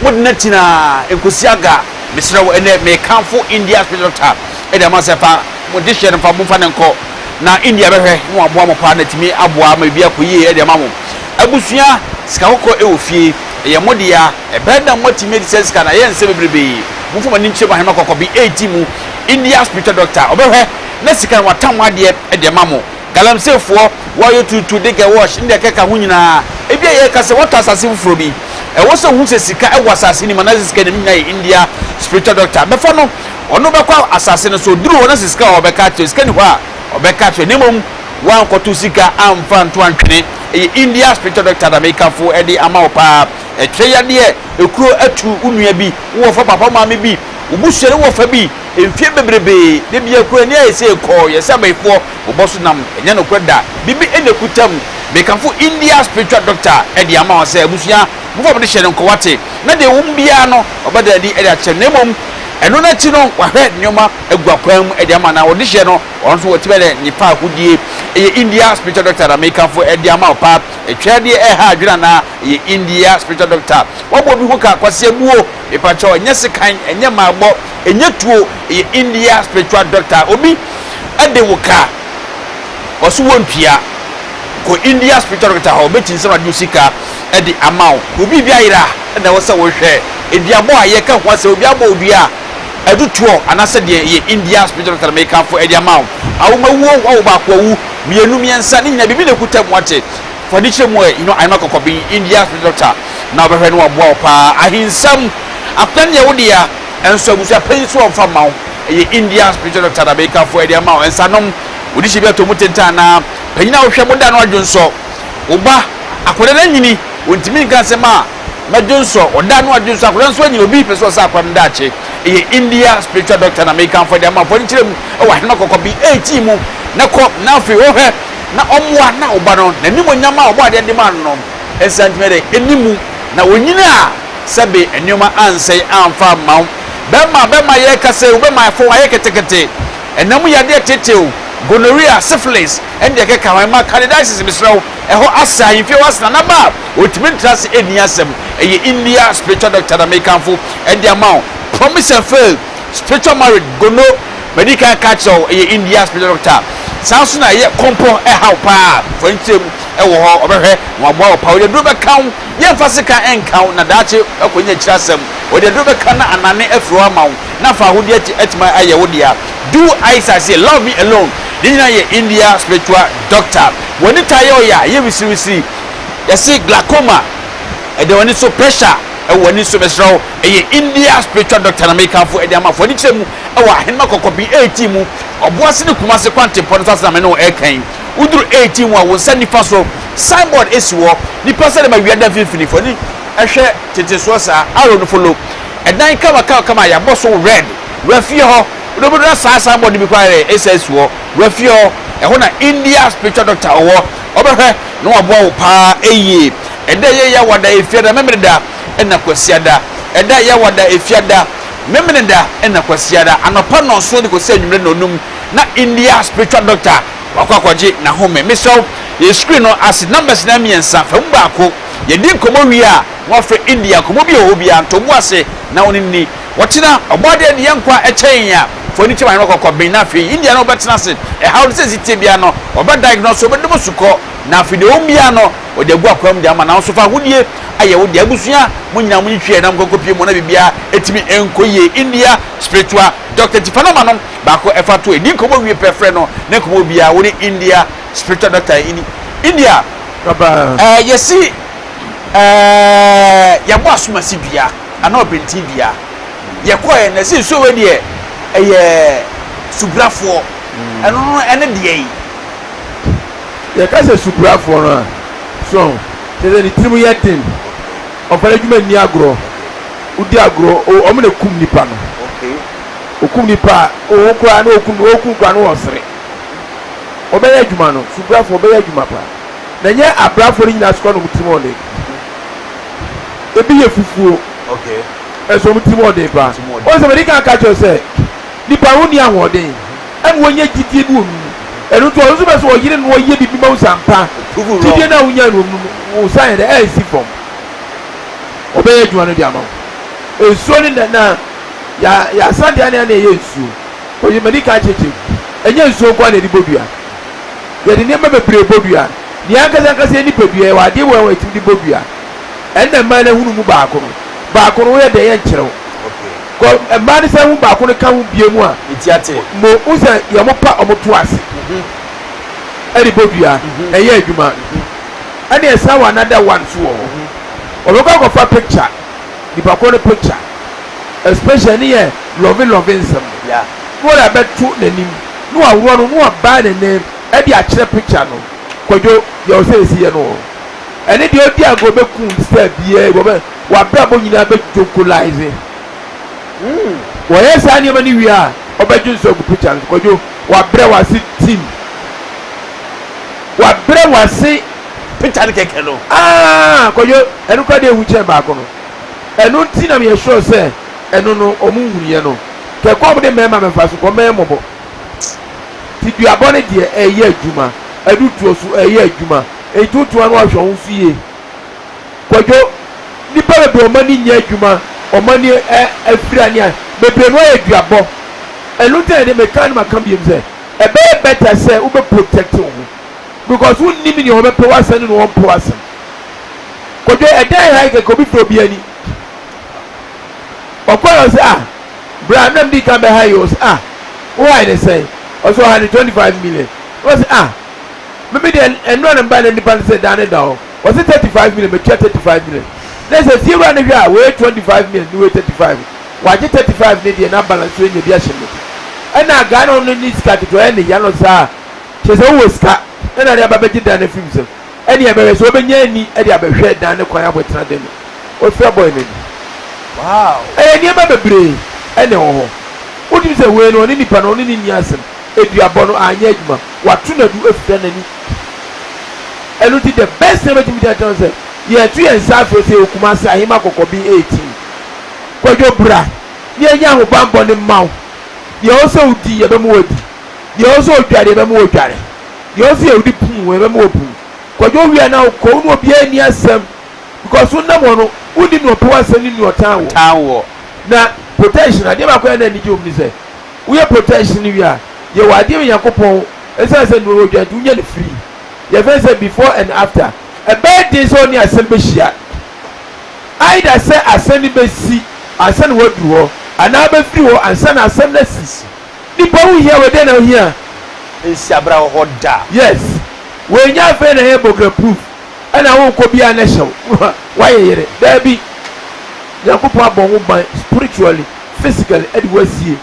mode no atina nkosi aga. Mesrɛ wo, ɛnnɛ mekamfo India Spiritual Doctor de ama wo sɛ fa mo dehyeɛ no fa momfa no nkɔ na India bɛhwɛ na waboa mo paa na atumi aboa ama biribi akɔ yie de ama mo. Abusua, sika kɔkɔɔ wɔ fie, ɛyɛ mo dea, ɛbɛyɛ dɛn moatumi adi saa sika no, ayɛ nsɛm bebrebe. Momfa mo ani nkyerɛ mu ahema kɔkɔbe 18 mu, India spiritual doctor, ɔbɛhwɛ na sika no watam mo adeɛ de ama mo. Galamseyfoɔ, wɔayɛ tuutuu, de wash ne deɛ ɛkeka ho nyinaa, ebia yɛreka sɛ woatɔ asase foforɔ bi, ɛwɔ sɛ wohu sɛ sika wɔ asase no mu anaasɛ sika nni mu, ne nyinaa yɛ India spiritual doctor bɛfa no. Ɔno bɛkɔ asase no so, ɔduru hɔ na sɛ sika wɔ hɔ a, ɔbɛka akyerɛ wo, sika nni hɔ a, ɔbɛka akyerɛ wo, na mmom woankɔto sika amfa anto antwene. Ɛyɛ India spiritual doctor na mekamfo de ama wo paa. Ɛtwerɛ yadeɛ, ekuro atu wo nua bi, wo wɔfa papa, wo maame bi, wo busuani wɔfa bi, mfie bebrebee, da biara kuro ani ayɛ sei kɔɔ, yɛsɛ abayifoɔ, wobɔ so nam, ɛnyɛ nokorɛ da, biribi na ɛkuta mu. Mekamfo India spiritual doctor de ama wo sɛ abusua, momfa mo dehyɛ no nkɔ, wate? Na deɛ ɛwɔ mu biara no, ɔbɛda adi de akyerɛ no, na mmom Ɛno no akyi no, wahwɛ nneɛma agu akwan mu de ama na ɔde hyɛ no, ɔno nso watumi ayɛ ne fa ahodie. Ɛyɛ India spiritual doctor na mekamfo de ama wo paa. Ɛtwa deɛ ɛha adwene anaa? Ɛyɛ India spiritual doctor. Wabɔ obi ho ka, Kwasi Abuo, mepakyɛw, ɛnyɛ sekan, ɛnyɛ mmaabɔ, ɛnyɛ tuo, ɛyɛ India spiritual doctor. Obi de wo ka, ɔso wontua. Kɔ India spiritual doctor hɔ, ɔbɛkyinkyim ade wo sika de ama wo. Wo biribi ayera na ɛwɔ sɛ wohwɛ. Aduabɔ a yɛka ho asɛm, obi abɔ wo dua a, adutoɔ anaasɛ deɛ ɛyɛ India spiritual doctor na mekamfo de ama wo. Awomawuo, wawo baako awu, mmienu, mmiɛnsa, ne nyinaa biribi na ɛkuta mu wate. Fa ani kyerɛ mu ɛ, you know, Ayoma Kɔkɔben, India spiritual doctor na ɔbɛhwɛ na waboa wo paa. Ahensɛm, akonnwa no yɛ wo dea, nso abusua panyin so ɔmfa mma wo. Ɛyɛ India spiritual doctor na mekamfo de ama wo. Nsanom, wode hyɛ bi atɔ mu tentan anaa? Panyin a wohwɛ mo da no adwonsɔ wo ba akwadaa no anyini ontumi nka asɛm a mɛdwonsɔ ɔda no adwonsɔ akwadaa nso anyini obi pɛ sɛ ɔsɛ akwadaa no daakye ɛyɛ India spiritual doctor na mekamfo de ama fo nkyerɛ mu ɛwɔ ahenema kɔkɔ bi 18 mu na kɔ na afei ɔhwɛ na ɔmmoa na ɔba no n'animonyam a ɔbɔ adeɛ de ma no no nsa ntumi dɛ ɛni mu na onyini a sɛbe nneɛma ansɛe amfa amma wo bɛma bɛma yɛka sɛ wobɛma ɛfo ayɛ ketekete Ɛna mu yadeɛ tetew, gonorrhea, syphilis, ɛne deɛ ɛkeka ho. Ɛma candidiasis, mesrɛ wo, ɛhɔ asɛ, ahemfie hɔ asena, na ba a, ɔntumi ntra ase ɛnni asɛm. Ɛyɛ India spiritual doctor na mekamfo de ama wo. Promise and fail, spiritual marriage, gono, madi kan aka akyerɛ wo, ɛyɛ India spiritual doctor. Saa nso na ɛyɛ kɔmpɔ ɛha wo paa, fa nkyerɛ mu ɛwɔ hɔ, ɔbɛhwɛ na waboa wo paa. Ɔde aduro bɛka wo, yɛmfa sekan ɛnka wo, na daakye akɔnya akyiri asɛm. Ɔde aduro bɛka na anane afiri hɔ ama wo. Na fa ahodie akyi atumi ayɛ wo dea. Do Isaac say love me alone ne nyinaa yɛ India spiritual doctor. W'ani taa yɛ ɔya, ɛyɛ wisiriwisiri. Yɛse glaucoma ɛda w'ani so, pressure ɛwɔ w'ani so, mesrɛ wo ɛyɛ India spiritual doctor na mekamfo ɛde ama. Fa w'ani kyerɛ mu ɛwɔ Ahenema Kɔkɔbi 18 mu, Ɔboase ne Kumase kwantempɔn no so ase na me ne wo ɛreka yi. Woduru 18 mu a, wo nsa nifa so signboard esi hɔ, nipa sɛ dɛm awia da mfimfini, fa w'ani hwɛ tetesoɔ saa, arrow no follow. Ɛdan kamakamakama a yɛabɔ so red wura fie hɔ. Wode wobɛdu na saa signboard no bi koraa yɛ ɛsa si hɔ. Wura fie hɔ, ɛhɔ na India spiritual doctor ɔwɔ. Ɔbɛhwɛ na waboa wo paa yie. Ɛda ɛyɛ Yawada, Efiada, Memeneda ɛna Kwasiada. Ɛda Yawada, Efiada, Memeneda ɛna Kwasiada. Anɔpa nnɔnson de kɔsi anwummerɛ nnɔnum na India spiritual doctor wakɔ akɔgye n'ahome. Mesrɛ wo, yɛn screen no ase numbers no mmiɛnsa, fa mu baako. Yɛdi nkɔmmɔ wie a, na wafrɛ India nkɔmmɔ bi a ɛwɔ hɔ biara, nto bo ase na wo ne no nni. Ɔkyena, Ɔbɔadeɛ de yɛn nkwa kyɛ yɛn a, fa w'ani kyerɛ w'ahema kɔkɔ ben na afei India na wobɛtena ase. Ɛhaw no sɛ ɛsi teɛ biara no, ɔbɛ diagnose wo, ɔbɛdom sukɔ, na afei deɛ ɛwɔ mu biara no, ɔde agu akwan mu de ama. Nanso fa ahodie ayɛ wo dea. Abusua, mo nyinaa monyi twi ɛnam nkɔ nkɔpie mu na biribiara ɛtumi nkɔ yie. India spiritual doctor nti fa nɔma no baako ɛfa to ɛdi nkɔmmɔ wie pɛ frɛ no na nkɔmmɔ biara wo ne India spiritual doctor ini. India, ɛɛ yɛsi. Ɛɛ yɛabɔ asomasi dua anaa ɔbɛnten dua. Yɛkɔɛ na ɛsɛ nsuo wei deɛ ɛyɛ suburafoɔ. Ɛno no ɛne deɛ yi. Yɛka sɛ suburafoɔ no a, so kyerɛ sɛ ne tirim yɛ den, ɔmfa n'adwuma nni agorɔ. Wodi agorɔ, wɔn na ɛkum nipa no. Okum nipa a, wo koraa na okum, okum koraa na ɔsere. Ɔbɛyɛ adwuma no, subrafoɔ ɔbɛyɛ adwuma paa. Na nyɛ abrafoɔ no nyinaa so koraa na wɔn tirim ɔden. Ebi yɛ fufuo. Okay. Ɛnso wɔn tirim ɔden paa. Wɔn sɛ mɛde kan aka kyerɛ sɛ nipa ho ni ahoɔden ɛna wɔnyɛ gyidie bi wɔ no mu. Ɛno nti ɔno nso bɛ sɛ ɔyere no ɔyɛ biribi ma wo sampa. Gyidie no a wonya no mu no wo san yɛ dɛ ɛnsi fam. Ɔbɛyɛ adwuma no de ama wo. Nsuo ne na na ya yasa deɛ na ɛyɛ nsuo. Ɔyɛ m'ani kan kyekyem. Ɛnyɛ nsuo nko ara na yɛde bɔ dua. Yɛde nneɛma bebree bɔ dua. Nea ankasa ankasa yɛn nipadua, yɛwɔ adeɛ wɔ hɔ a yɛtumi de bɔ dua. Ɛnna mmaa no ahunu mu baako no. Baako no woyɛ dɛn yɛnkyerɛ wo. Kɔ mmaa no san hu baako no ka ho bie mu a, mo wo sɛ yɛn pa wɔn to ase ɛde bɔ dua, ɛyɛ adwuma. Ɛnna ɛsan wɔ another one nso wɔ hɔ. Wɔbɛkɔ akɔfa picture, nipa korɔ no picture. Especially ne yɛ lɔve lɔve nsɛm no na wɔde abɛto n'anim na waworɔ no na wabaa ne nan de akyerɛ picture no. Kwadwo deɛ ɔsɛ yɛsi yɛ no wɔ hɔ. Ɛne deɛ ɔdi agorɔ bɛku style biara bi ɔbɛ wabrabɔ nyinaa bɛ jonkolaize. Wɔyɛ saa nneɛma no wie a ɔbɛdwo nso agu picture no so. Kwadwo wabrɛ wase tim. Wabrɛ wase. Picture no kɛkɛ no. Ah Kwadwo ɛno koraa deɛ ehu kyɛn baako no. Ɛno nti na meyɛ sure sɛ ɛno no ɔmo nhunuiɛ no. Kɛkɔ ɔmo de mmarima bɛfa so kɔ mɛyɛ mmɔbɔ. Nti duabɔ no deɛ ɛyɛ adwuma, adutoɔ so ɛyɛ adwuma. Nti wotoa no ahwɛ wo ho so yie. Kwadwo, nnipa bebree ɔmo ani nyɛ adwuma, ɔmo ani afira ne a, bebree no ayɛ duabɔ. Ɛno nti na yɛde meka na maka biom sɛ ɛbɛyɛ better sɛ wobɛ protect wo ho because wonnim nea ɔbɛpɛ w'asɛm ne nea ɔmpɛ w'asɛm. Kwadwo, ɛdan ha yi kɛkɛ obi fira obi ani. Ɔkɔe ɔsɛ ah bra na medi kan bɛha yi ɔsɛ ah wo hae ne sɛn ɔsɛ ɔha ne 25 million ɔsɛ ah meme deɛ ɛnora ne mba na nipa no sɛ dan ne da hɔ ɔsɛ 35 million metua 35 million na sɛ fie wura no hwɛ a wei 25 million ne wei 35 wagye 35 ne deɛ na balance so nya bi ahyɛ ne ɛna agaa na ɔno ne sika ketewa ɛne ya no saa kyerɛ sɛ wowɔ sika ɛna de aba bɛgye dan no afiri mu sɛ Ɛnneɛ bɛhwɛ sɛ wobɛnya ani de abɛhwɛ dan ne kwan abɔtena dɛ no. Wafira bɔe no ani. Wow! Ɛyɛ nneɛma bebree na ɛwɔ hɔ. Wotumi sɛ wei no ɔne nipa no ɔne no nni asɛm. Aduabɔ no anyɛ adwuma. Wato no adu afira n'ani. Ɛno nti the best thing a mɛtumi de akyerɛ wo sɛ yɛto yɛn nsa afrɛ sɛ yɛwɔ Kumasi Ahema Kɔkɔben 18. Kwadwo bra na yɛnyɛ ahobammɔ no mma wo. Deɛ ɛwɔ sɛ wodi yɛbɛma woadi. Deɛ ɛwɔ sɛ wodware yɛbɛma woadware. Deɛ ɔsi yɛ wodi puu wɔ yɛbɛma wɔ puu. Kwadwo wo wie a na wokɔ wo ne obiara nni asɛm because wo nam hɔ no wonnim nea ɔpɛ w'asɛm ne nea ɔtan woɔ. Ɔtan woɔ. Na protection adeɛ baako a na anigye wɔ mu ne sɛ woyɛ protection no wie a yɛwɔ adeɛ wɔ Nyankopɔn ɛsiane sɛ nnuro wɔ dwa nti wonya no free yɛfrɛ no sɛ before and after ɛbɛyɛ den sɛ wo ne asɛm bɛhyia either sɛ asɛm no bɛsi ansa na woaduru hɔ anaa wobɛfiri hɔ ansa na asɛm no asi. Nipa wo hia wei dɛn na wo hia. Nsi abra wɔ hɔ da. Yes wei nyɛ afei na ɛyɛ bɔkra proof ɛna wo nkɔ biaa na ɛhyɛ wo wayɛ yere daabi Nyankopɔn abɔ ho ban spiritually physically ɛde wo asie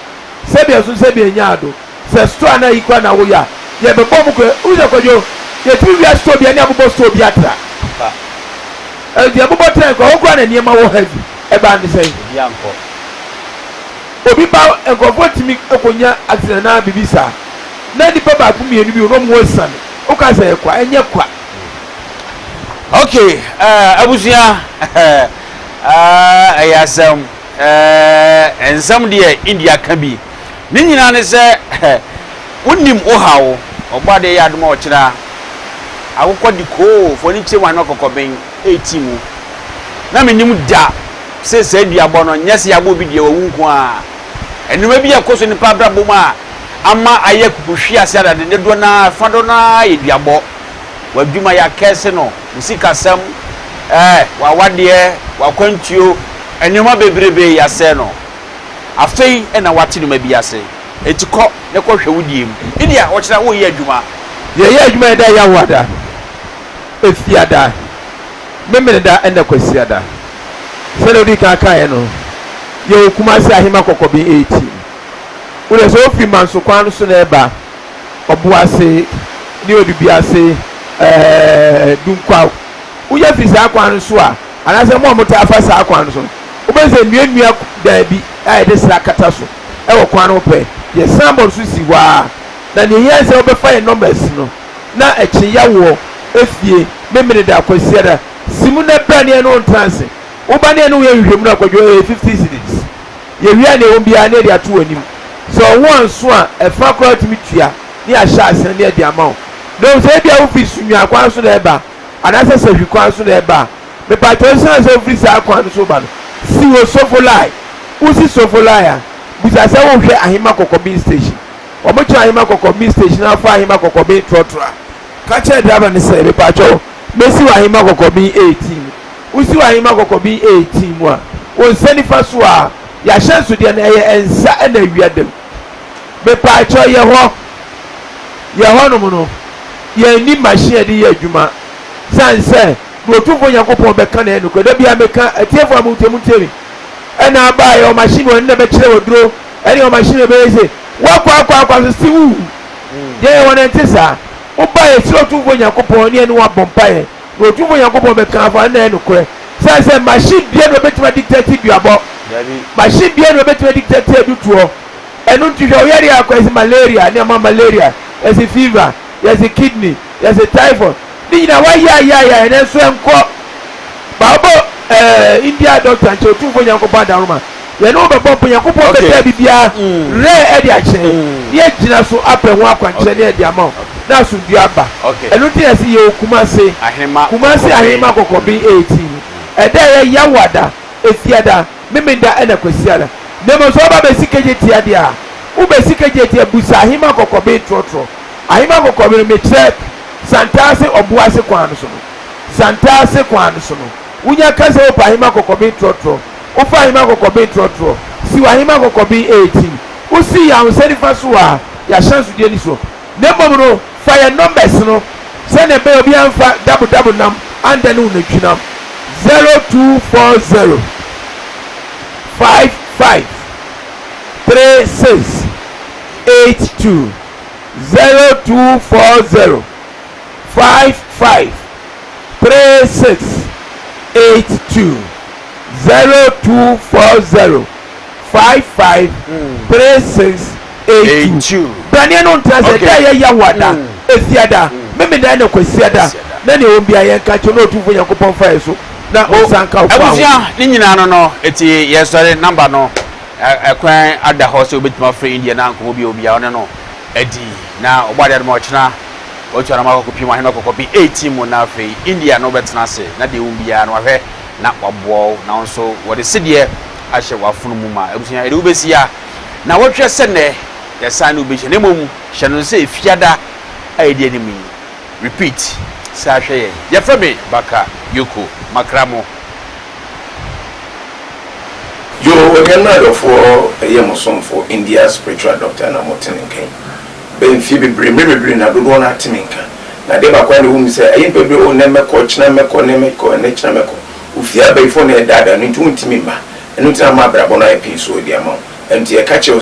sɛbi ɛso sɛbi ɛnyɛ ado sɛ store anaa ayi koraa na woyɛ a yɛ bɛbɔ mo koraa wohu sɛ Kwadwo yɛtumi wia store bia ne abobɔ store bi atra ɛnti yɛbobɔ tra nka hɔ koraa na nneɛma wɔ heavy ɛbaa ne sɛn. Obi ankɔ. Obi ba nkurɔfoɔ tumi kɔnya accident anaa biribi saa na nipa baako mmienu bi wɔ na wɔn ho asiane woka sɛ ɛyɛ kwa ɛnyɛ kwa. Ok eh, abusua eh, ɛyɛ asɛm eh, nsɛm deɛ India ka bi ne nyinaa ne sɛ eh, wonim wo haw ɔbɔ adeɛ yɛ adom a ɔkyena akokɔ de koo fo ani kyerɛ mu ano kɔkɔben ɛti mu na menim da sɛ saa duabɔ no nyɛ sɛ yɛabɔ obi dua wawu nko ara. Nneɛma bi a ɛkɔ so nnipa abrabɔ mu a ama ayɛ kukuhwease adade dodoɔ no ara, fa dodoɔ no ara yɛ duabɔ. W'adwuma yɛakɛse no, wo sikasɛm, ɛɛ, w'awadeɛ, w'akwantuo, nneɛma bebrebe yɛasɛe no. Afei na woate nneɛma bi ase. Enti kɔ na kɔhwɛ wo deɛ mu. Ebia ɔkyena woreyɛ adwuma. Yɛyɛ adwuma yɛda Yahoada, Efiada. Memeneda ɛna Kwasiada. Sɛdeɛ wodii kan kaeɛ no, yɛwɔ Kumasi Ahema Kɔkɔben 18. Wodeɛ sɛ wofiri Manso kwan no so na ɛreba Ɔboase ne Odubiase ɛɛ Dunkwaw, wonya firi saa kwan no so a, anaasɛ mo a motaa fa saa kwan no so no, wobɛhu sɛ nnuannua dan bi a yɛde sra kata so wɔ kwan no ho pɛɛ. Yɛ signboard nso si hɔ ara. Na nea ehia ne sɛ wobɛfa yɛn numbers no na ɛkye yawoɔ, efie, Memeneda, Kwasiada, si mu na bra ne yɛne wo ntena ase. Woba ne yɛne wo yɛ nhwehwɛmu no a, Kwadwo, ɛyɛ 50 cedis. Yɛwie a nea ɛwom biara ne yɛde ato w'anim. Sɛ wo ho anso a, ɛfa koraa wotumi tua ne yɛahyɛ ase no ne yɛde ama wo. Na mmom sɛ ebia wofiri Sunyani kwan so na ɛreba anaasɛ Sahwi kwan so na ɛreba a, mepakyɛw esiane sɛ wofiri saa kwan no so reba no, si wɔ Sofolai. Wosi Sofolai a, bisa sɛ worehwɛ Ahema Kɔkɔben station. Wɔkyerɛ Ahema Kɔkɔben station na wofa Ahema Kɔkɔben trɔtrɔ a, ka kyerɛ driver no sɛ, mepakyɛw, mesi wɔ Ahema Kɔkɔben 18 mu. Wosi wɔ Ahema Kɔkɔben 18 mu a, wo nsa nifa so a, yɛahyɛnsodeɛ no, ɛyɛ nsa na awia da mu. Mepaakyɛw yɛ hɔ, yɛ hɔnom no, yɛnni machine a yɛde yɛ adwuma. Sane sɛ, deɛ Otumfoɔ Nyankopɔn bɛka no yɛ nokorɛ. Da biara meka, atiefoɔ a motie, montie me. Ɛna aba a, yɛwɔ machine bi wɔ hɔ, ɛno na ɛbɛkyerɛ w'aduro, ɛne yɛwɔ machine a ɛbɛyɛ sei. Woakɔ akɔ akɔ so, se wowu. Deɛ yɛwɔ no ɛnte saa. Woba a, yɛsrɛ Otumfoɔ Nyankopɔn ne yɛne wo abɔ mpaeɛ. Na Otumfoɔ Nyankopɔn bɛka afa, ɛno na ɛyɛ nokorɛ. Sane sɛ, machine biara na ɔbɛtumi adictate duabɔ. Machine biara na ɔbɛtumi adictate adutoɔ. Ɛno nti hwɛ wo yareɛ akɔ yɛse malaria ne ama malaria, yɛse fever, yɛse kidney, yɛse typhoid ne nyinaa wayɛ ayɛ ayɛ ayɛ nanso ɛnkɔ. Ba wobɔ ɛɛ India doctor nkyɛ Otumfoɔ Nyankopɔn adaworoma yɛne wo bɛbɔ mpo Nyankopɔn bɛtaa biribiara rɛ ɛde akyerɛ ne yɛgyina so apɛ ho akwankyerɛ ne yɛde ama wo na asomdwoeɛ aba. Ɛno nti na yɛse yɛwɔ Kumase, Kumase Ahenema Kɔkɔben 18 ɛda a ɛyɛ Yawada, Efiada. Memenda ɛna Kwasiada. Na mmom sɛ woba bɛsi Kejetia deɛ a, wobɛsi Kejetia busa Ahema Kɔkɔben trɔtrɔ. Ahema Kɔkɔben no, mekyerɛ Santase Ɔboase kwan no so no. Santase kwan no so no, wonya ka sɛ wopɛ Ahema Kɔkɔben trɔtrɔ. Wofa Ahema Kɔkɔben trɔtrɔ, si wɔ Ahema Kɔkɔben 18. Wosi yɛn wo nsa nifa so a, yɛahyɛnsodeɛ ni soɔ. Na mmom no, fa yɛn numbers no sɛdeɛ ɛbɛyɛ obiara mfa dabo dabo nam andane wo nantwinam. 0240 55 36 82 0240 55 36 82 0240 55 36 82. Braneɛ no ntra sɛ da a ɛyɛ Yawoada, Efiada, Memeneda ne Kwasiada, na nea ɛwom biara yɛnka nkyerɛ wo na Otumfoɔ Nyankopɔn mfa yɛn so na ɔnsan nka wo faa ho. Abusua ne nyinaa no no eti yɛsɔre number no ɛkwan ada hɔ sɛ wobɛtumi afrɛ India na nkɔmmɔ bi a obiara ɔne no adi na ɔbɔ adeɛ adoma ɔkyena watu anam akɔkɔ pii mu ahene ɔkɔkɔ bi 18 mu na afei India no bɛtena ase na deɛ ɛwom biara no wahwɛ na waboa wo na wo nso wɔde sedeɛ ahyɛ w'afono mu ma abusua yɛde wobɛsi a Na wɔhwɛ sɛ nnɛ yɛsan ne wo bɛhyia na mmom hyɛ no sɛ Efiada a ɛdi anim yi repeat saa hwɛ yɛn. Yɛfrɛ me Baka Yoko makra mo. Yoo onuanom adɔfoɔ ɛyɛ mo somfo India spiritual doctor na mo te ne nka yi bɛ mfie bebree mmerɛ bebree na dodoɔ no ara te me nka na adeɛ baako a na ɛwɔ mu sɛ ɛyɛ mpɛ bebree oh nnɛ mɛkɔ kyena mɛkɔ nnɛ mɛkɔ ɛnɛ kyena mɛkɔ ofie abayifoɔ na ɛdaadaa no nti wontumi mma ɛno nti na ama abrabɔ no ayɛ pii so de ama wo ɛno nti yɛka kyerɛ wo.